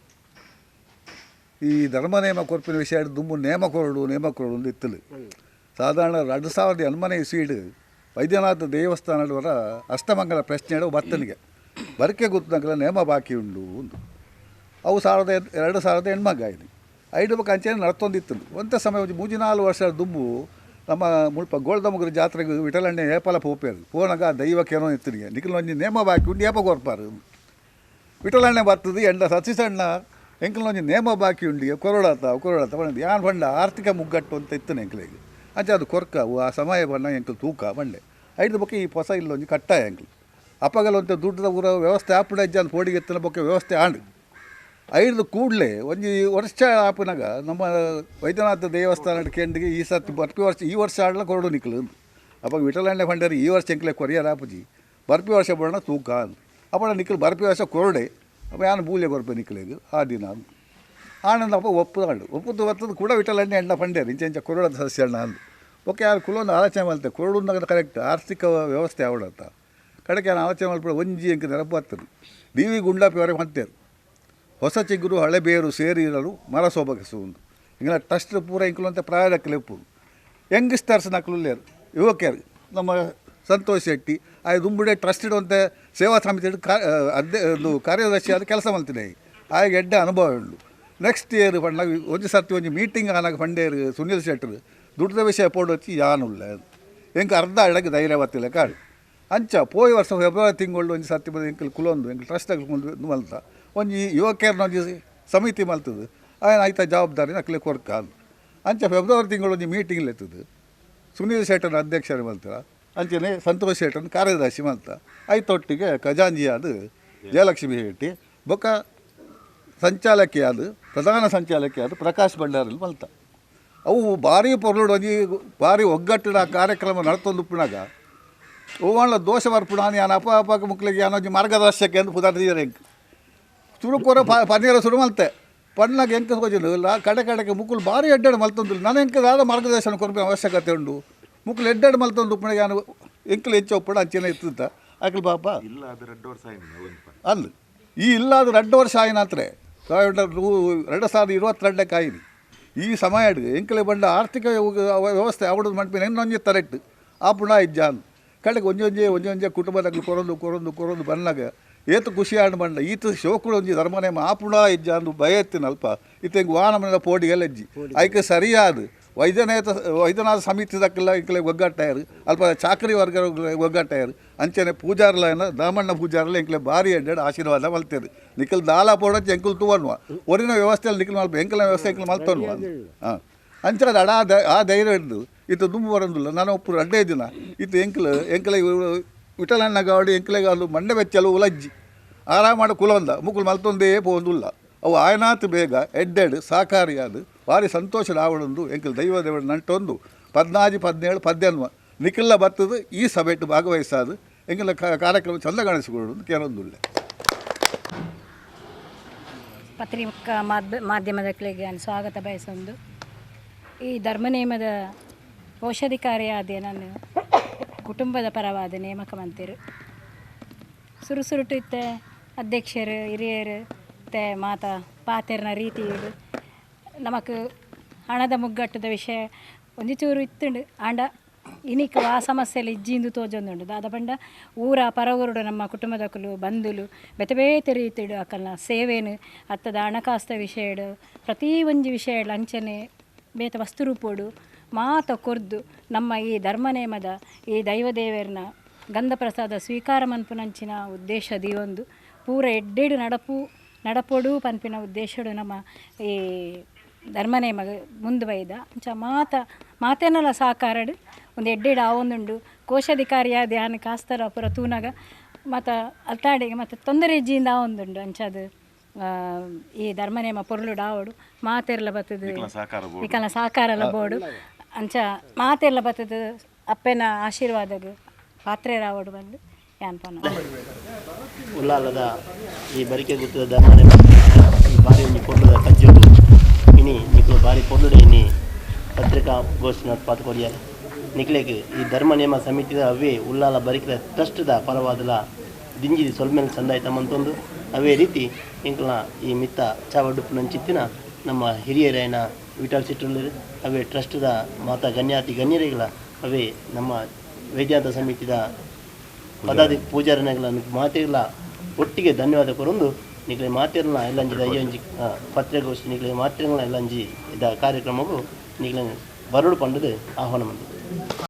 ಈ ಧರ್ಮನೇಮ ಕೊರ್ಪಿನ ವಿಷಯ ದುಂಬು ನೇಮ ಕೊರಡು ನೇಮ ಕೊರಡು ಒಂದು ಇತ್ತಲು. ಸಾಧಾರಣ 2008 ಇಸ್ವೀಡು ವೈದ್ಯನಾಥ ದೇವಸ್ಥಾನದವರ ಅಷ್ಟಮಂಗಲ ಪ್ರಶ್ನೆ ಬತ್ತನಿಗೆ ಬರಕೆ ಗೊತ್ತಂಕಲ ನೇಮ ಬಾಕಿ ಉಂಡು ಒಂದು ಅವು 2008 ಆಯ್ತು ಐದು ಬಕ್ಕ ಅಂಚೆನೆ ನಡ್ತೊಂದಿತ್ತು. ಒಂಥ ಸಮಯ 3-4 ವರ್ಷ ದುಂಬು ನಮ್ಮ ಮುಲ್ಪ ಗೋಲ್ದಮುಗುರು ಜಾತ್ರೆಗೆ ವಿಠಲಣ್ಣೆ ಏಪಲ ಪೋಪೇರು ಪೋನಾಗ ದೈವಕ್ಕೇನೋ ಇತ್ತನಿಗೆ ನಿಖಿಲ್ ಒಂಜಿ ನೇಮ ಬಾಕಿ ಉಂಡು ಏಪ ಕೊರ್ಪಾರು ವಿಠಲಣ್ಣೆ ಬರ್ತದೆ ಎಂಡ ಸತೀಶಣ್ಣ ಎಂಕಲ್ ಒಂಜಿ ನೇಮ ಬಾಕಿ ಉಂಡಿಗೆ ಕೊರಡಾತ ಕೊರಡಾತ ಬಂದ ಯಾನ್ ಬಂಡ ಆರ್ಥಿಕ ಮುಗ್ಗಟ್ಟು ಅಂತ ಇತ್ತನೆ ಎಂಕಲಿಗೆ ಅಂಚೆ ಅದು ಕೊರ್ಕ ಆ ಸಮಯ ಬಣ್ಣ ಎಂಕಲ್ ತೂಕ ಬಂಡೆ ಐದು ಬೊಕ್ಕ ಈ ಹೊಸ ಇಲ್ಲೊಂಜಿ ಕಟ್ಟಾಯ ಎಂಕಲ್ ಅಪ್ಪಗಲ ಒಂತೆ ದುಡ್ಡದ ಊರ ವ್ಯವಸ್ಥೆ ಆಪುಡ ಅಜ್ಜ ಪೋಡಿಗೆ ಎತ್ತನ ಬೊಕ್ಕ ವ್ಯವಸ್ಥೆ ಆಂಡು ಐದು ಕೂಡಲೇ ಒಂಜಿ ವರ್ಷ ಆಪನಾಗ ನಮ್ಮ ವೈದ್ಯನಾಥ ದೇವಸ್ಥಾನ ಕೇಂದ್ರಿಗೆ ಈ ಸರ್ತಿ ಬರ್ಪಿ ವರ್ಷ ಈ ವರ್ಷ ಆಡಲ ಕೊರಡು ನಿಕ್ಕಲು ಅಪ್ಪ ವಿಠಲಣ್ಣೆ ಭಂಡಾರಿ ಈ ವರ್ಷ ಎಂಕಲೆ ಕೊರಿಯರ್ ಆಪುಜಿ ಬರ್ಪಿ ವರ್ಷ ಬರೋಣ ತೂಕ ಅಪ್ಪ ನಿಕ್ಕಲು ಬರ್ಪಿ ವರ್ಷ ಕೊರಡೆ ಅಪ್ಪ ಯಾನು ಬೂಲ್ಯ ಕೊರ್ಪೆ ನಿಕ್ಕಲೇದು ಆ ದಿನ ಆನಂದ ಅಪ್ಪ ಒಪ್ಪು ಒಪ್ಪುದು ಬರ್ತದೆ ಕೂಡ ವಿಠಲಣ್ಣೆ ಅಣ್ಣ ಫಂಡೇರಿ ಇಂಚ ಇಂಚ ಕೊರಡದ ಸದಸ್ಯ ಅಣ್ಣ ಅಂದು ಓಕೆ ಯಾರು ಕುಲೊಂದು ಆಲೋಚನೆ ಮಾಡ್ತಾರೆ ಕೊರಡು ಕರೆಕ್ಟ್ ಆರ್ಥಿಕ ವ್ಯವಸ್ಥೆ ಅವಡತ್ತ ಕಡೆಗೆ ನಾನು ಆಲೋಚನೆ ಮಾಡ್ಬಿಡ ಒಂಜಿ ಅಂಕ ನೆನಪು ಬರ್ತದೆ ಡಿ ವಿ ಗುಂಡಾಪಿ ಹೊಂತೇರು ಹೊಸ ಚಿಗುರು ಹಳೆ ಬೇರು ಸೇರಿರಲು ಮರ ಸೊಬಗಸು ಒಂದು ಹಿಂಗೆಲ್ಲ ಟ್ರಸ್ಟ್ ಪೂರ ಇಂಕಲು ಅಂತ ಪ್ರಾಯದಕ್ಕಲು ಎಪ್ಪು ಯಂಗ್ಸ್ಟರ್ಸ್ ನಕಲು ಲೇರು ಯುವಕರು ನಮ್ಮ Santosh Shetty ಆಯ್ ದುಂಬುಡೆ ಟ್ರಸ್ಟೆಡ್ ಅಂತ ಸೇವಾ ಸಮಿತಿ ಕಾರ್ಯದರ್ಶಿ ಆದ ಕೆಲಸ ಮಲ್ತಿದೆ ಆಯ್ಗೆ ಎಡ್ಡೆ ಅನುಭವ ಉಂಡು. ನೆಕ್ಸ್ಟ್ ಇಯರ್ ಪಂಡ ಒಂಜಿ ಸರ್ತಿ ಒಂಜಿ ಮೀಟಿಂಗ್ ಆನಾಗ ಪಂಡೇರು ಸುನೀಲ್ ಶೆಟ್ಟರು ದುಡ್ಡದ ವಿಷಯ ಪೋಡೊಚ್ಚಿ ಯಾನುಲ್ಲ ಎಂಕ್ ಅರ್ಧ ಎಡಕ್ಕೆ ಧೈರ್ಯ ಬತ್ತಿಲ್ಲ ಕಾಡು ಅಂಚ ಪೋಯಿ ವರ್ಷ ಫೆಬ್ರವರಿ ತಿಂಗಳು ಒಂಜಿ ಸರ್ತಿ ಬಂದು ಎಂಕಲ್ ಕುಲೊಂದು ಎಂಕಲ್ ಟ್ರಸ್ಟ್ ಕುಲೊಂದು ಮಲ್ತ ಒಂಜಿ ಯುವಕರನ್ನ ಒಂಜಿ ಸಮಿತಿ ಮಲ್ತದು ಆಯ್ನ ಆಯ್ತ ಜವಾಬ್ದಾರಿ ನಕ್ಲೆ ಕೊರ್ಕ ಅಂಚ ಫೆಬ್ರವರಿ ತಿಂಗಳು ಒಂಜಿ ಮೀಟಿಂಗ್ ಎತ್ತದು ಸುನೀಲ್ ಶೆಟ್ಟರ್ ಅಧ್ಯಕ್ಷರು ಮಲ್ತಾರ ಅಂಚನೆ ಸಂತೋಷ್ ಶೆಟ್ಟರ್ ಕಾರ್ಯದರ್ಶಿ ಮಲ್ತ ಐತೊಟ್ಟಿಗೆ ಖಜಾಂಜಿಯಾದ ಜಯಲಕ್ಷ್ಮಿ ಶೆಟ್ಟಿ ಬೊಕ್ಕ ಸಂಚಾಲಕಿಯಾದ ಪ್ರಧಾನ ಸಂಚಾಲಕಿಯಾದ ಪ್ರಕಾಶ್ ಭಂಡಾರಲ್ಲಿ ಮಲ್ತ ಅವು ಭಾರಿ ಪೊರ್ಲುಡು ಒಂಜಿ ಭಾರಿ ಒಗ್ಗಟ್ಟಿನ ಕಾರ್ಯಕ್ರಮ ನಡ್ತೊಂದು ಉಪ್ಪುನಾಗ ಓವಾಣ್ಲ ದೋಷ ಬರ್ಪುಣಾನಿ ಯಾನ ಅಪ್ಪ ಅಪ್ಪ ಮುಕ್ಲಿಗೆ ಯಾನೊಂಜಿ ಮಾರ್ಗದರ್ಶಕ ಎಂದು ಪುದಾರ್ದೀರ ಎಂಕ್ ಸುರುಕೋರ ಪನ್ನೀರ ಸುರು ಮಲ್ತೆ ಪಣ್ಣಾಗ ಎಂಕ ತೋಜಿಲ್ಲ ಕಡೆ ಕಡೆಗೆ ಮುಕ್ಕುಲು ಭಾರಿ ಎಡ್ಡೆಡ್ ಮಲ್ತೊಂದಿಲ್ಲ ನಾನು ಎಂಕ ದಾದ ಮಾರ್ಗದರ್ಶನ ಕೊರ್ಪಿನ ಅವಶ್ಯಕತೆ ಉಂಡು ಮುಕ್ಕುಲು ಎಡ್ಡೆಡ್ ಮಲ್ತೊಂದು ಉಪ್ಪುನಾಗ ಯಾನು ಎಂಕಲು ಹೆಚ್ಚು ಉಪ್ಪುಣ ಅಂಚೆನೆ ಇತ್ತಿದ್ದ ಆಕಲು ಪಾಪ ಅಲ್ಲ ಈ ಇಲ್ಲ ಅದು 2 ವರ್ಷ ಆಯಿನಾತ್ರೆ 2022 ಆಯಿನಿ ಈ ಸಮಯ ಎಂಕಲೆ ಬಂಡ ಆರ್ಥಿಕ ವ್ಯವಸ್ಥೆ ಅವಡದು ಮಂಪಿನ ಇನ್ನೊಂಜಿ ತರೆಕ್ಟ್ ಆ ಪುಣ ಇಜ್ಜಾನ್ ಕಡೆಗೆ ಒಂಜೊಂಜೆ ಒಂಜೊಂಜೆ ಕುಟುಂಬದಾಗ ಕೊರೊಂದು ಕೊರೊಂದು ಕೊರೊಂದು ಬಂದಾಗ ಏತು ಖುಷಿ ಆಂಡ್ ಬಂಡ ಈತ ಶೋಕುಡು ಒಂಜಿ ಧರ್ಮನೇಮ ಆ ಪುಣ ಇಜ್ಜಾಂದು ಭಯ ಎತ್ತಿನ ಅಲ್ಪ ಇತ್ತ ಹಿಂಗೆ ವಾನಮನೆದ ಪೋಡಿಗೆಲ್ಲ ಇಜ್ಜಿ ಐಕೆ ಸರಿಯಾದ ವೈದ್ಯನಾಥ ಸಮಿತಿದಕ್ಕೆಲ್ಲ ಇಂಕಲೆ ಒಗ್ಗಟ್ಟಾಯರು ಅಲ್ಪ ಚಾಕರಿ ವರ್ಗ ಒಗ್ಗಟ್ಟಾಯರು ಅಂಚನೆ ಪೂಜಾರ್ಲನ ದಾಮಣ್ಣ ಪೂಜಾರ್ಲ ಎಂಕಲೆ ಭಾರಿ ಎಡ್ಡೆಡ್ ಆಶೀರ್ವಾದ ಮಲ್ತೇರು ನಿಖಲ್ ದಾಲ ಪೋಡಚ್ಚ ಎಂಕಲ್ ತೂವನ್ವ ಒರಿನ ವ್ಯವಸ್ಥೆಯಲ್ಲಿ ನಿಖಲ್ ಮಲ್ಪ ಎಂಕಲ ವ್ಯವಸ್ಥೆ ಎಂಕಲ್ ಮಲ್ತನ್ವ ಹಾಂ ಅಂಚನೆ ಅಡ ಆ ಧೈರ್ಯ ಹಿಡ್ದು ಇತ್ತು ದುಂಬು ಬರೋದಿಲ್ಲ ನಾನು ಒಪ್ಪು ಅಡ್ಡೇ ದಿನ ಇತ್ತು ಎಂಕಲ್ ಎಂಕಲೆ ವಿಠಲಣ್ಣ ಗಾವಡಿ ಎಂಕಲೆಗೆ ಅದು ಮಂಡೆ ಬೆಚ್ಚಲು ಉಲಜ್ಜಿ ಆರಾಮ ಕುಲೊಂದ ಮುಕುಲು ಮಲ್ತೊಂದೇ ಪೋಂದುಲ್ಲ ಅವು ಆಯನಾತ್ ಬೇಗ ಎಡ್ಡೆಡ್ ಸಹಕಾರಿಯಾದ ಭಾರಿ ಸಂತೋಷದ ಆವಡೊಂದು ಎಂಕಲ್ ದೈವ ದೇವಡ ನಂಟೊಂದು 14, 17, 18 ನಿಖಿಲ್ಲ ಬರ್ತದೆ ಈ ಸಭೆಟ್ಟು ಭಾಗವಹಿಸಾದು ಎಂಕಲ ಕಾರ್ಯಕ್ರಮ ಚಂದ ಕಾಣಿಸಿಕೊಳ್ಳೋದು ಕೇರೊಂದುಳ್ಳೆ. ಪತ್ರಿಕಾ ಮಾಧ್ಯಮದಕ್ಕಳಿಗೆ ಸ್ವಾಗತ ಬಯಸೊಂದು ಈ ಧರ್ಮನೇಮದ ಕೋಶಾಧಿಕಾರಿಯಾದ ನಾನು ಕುಟುಂಬದ ಪರವಾದ ನೇಮಕ ಮಂತಿರು ಸುರುಸುರುಟು ಇತ್ತ ಅಧ್ಯಕ್ಷರು ಹಿರಿಯರು ಮತ್ತು ಮಾತಾ ಪಾತೆರ್ನ ರೀತಿ ನಮಕ್ ಹಣದ ಮುಗ್ಗಟ್ಟದ ವಿಷಯ ಒಂಜಿ ಚೂರು ಇತ್ತುಂಡು ಆಂಡ ಇನಿಕ್ ಆ ಸಮಸ್ಯೆಲಿ ಇಜ್ಜಿಂದು ತೋಜೊಂದುಂಡು ದಾದ ಪಂಡ ಊರ ಪರವೂರುಡು ನಮ್ಮ ಕುಟುಂಬದಕುಲು ಬಂಧುಲು ಬೇತೆ ಬೇತೆ ರೀತಿಡು ಅಕಲ್ನ ಸೇವೆನು ಅತ್ತದ ಹಣಕಾಸ್ತ ವಿಷಯಡು ಪ್ರತಿ ಒಂಜಿ ವಿಷಯಡು ಅಂಚನೆ ಬೇತೆ ವಸ್ತುರೂಪೋಡು ಮಾತ ಕೊರ್ದು ನಮ್ಮ ಈ ಧರ್ಮನೇಮದ ಈ ದೈವದೇವರನ್ನ ಗಂಧಪ್ರಸಾದ ಸ್ವೀಕಾರ ಮನ್ಪುನಂಚಿನ ಉದ್ದೇಶ ದಿಯೊಂದು ಪೂರ ಎಡ್ಡೆಡು ನಡಪೊಡು ಪನ್ಪಿನ ಉದ್ದೇಶಡು ನಮ್ಮ ಈ ಧರ್ಮನೇಮ ಮುಂದುವೈದ ಅಂಚ ಮಾತೇನಲ್ಲ ಸಹಕಾರಡು ಒಂದು ಎಡ್ಡೆಡು ಆವೊಂದುಂಡು ಕೋಶಾಧಿಕಾರಿಯಾದ ಯಾನ್ ಕಾಸ್ತರ ಪೂರ ತೂನಾಗ ಮತ್ತು ಅಲ್ತಾಡಿಗೆ ಮತ್ತು ತೊಂದರೆ ಇಜ್ಜಿಂದ ಆವೊಂದುಂಡು ಅಂಚದು ಈ ಧರ್ಮನೇಮ ಪೊರ್ಲುಡು ಆವಡು ಮಾತೆರ್ಲ ಬತ್ತದು ನಿಕಲ್ನ ಸಹಕಾರಲ ಬೋಡು ಅಂಚ ಮಾತೆರ್ಲ ಬತ್ತದು ಅಪ್ಪೆನ ಆಶೀರ್ವಾದಗ ಪಾತ್ರೆರಾವಡು ಬಂದು ಯಾನ್ ಪನ ಉಲ್ಲಾಲದ ಈ ಬರಿಕೆ ಗುತ್ತದ ಧರ್ಮನೇಮ ಈ ಬಾರಿ ಒಂಜಿ ಪೊರ್ಲುದ ಕಜ್ಜೊಡು ಇನಿ ನಿಕುಲು ಬಾರಿ ಪೊರ್ಲುಡು ಇನಿ ಪತ್ರಿಕಾ ಗೋಷ್ಠಿ ಪಾತ ಕೊರಿಯರ ನಿಕ್ಲೆಗ್ ಈ ಧರ್ಮನೇಮ ಸಮಿತಿದ ಅವೇ ಉಲ್ಲಾಲ ಬರಿಕೆದ ಟ್ರಸ್ಟ್ದ ಪರವಾದಲ ದಿಂಜಿದಿ ಸೊಲ್ಮೆಲ್ ಸಂದಾಯ್ತ ಮಂತೊಂದು ಅವೇ ರೀತಿ ಎಂಕಲ್ನ ಈ ಮಿತ್ತ ಚಾವಡುಪ್ಪುನಂಚಿತ್ತಿನ ನಮ್ಮ ಹಿರಿಯರಾಯನ ವಿಠಲ್ ಸಿಟ್ಟುಳ್ಳರು ಅವೇ ಟ್ರಸ್ಟ್ದ ಮಾತಾ ಗಣ್ಯಾತಿ ಗಣ್ಯರಿಗಳ ಅವೇ ನಮ್ಮ ವೈದ್ಯಾಂತ ಸಮಿತಿದ ಪದಾಧಿ ಪೂಜಾರನಗಳ ಮಾತೆಗಳ ಒಟ್ಟಿಗೆ ಧನ್ಯವಾದ ಕೊರೊಂದು ನಿಕ್ಲೆ ಮಾತೆರ್ನ ಎಲ್ಲಂಜಿ ಅಯ್ಯಂಜಿ ಪತ್ರಿಕಾಗೋಷ್ಠಿ ನಿಕ್ಲೆ ಮಾತೆರ್ನ ಎಲ್ಲಂಜಿ ಇದ ಕಾರ್ಯಕ್ರಮಕ್ಕೂ ನಿಕ್ಲೆ ಬರಡು ಪಂಡದು ಆಹ್ವಾನ ಬಂದಿದೆ.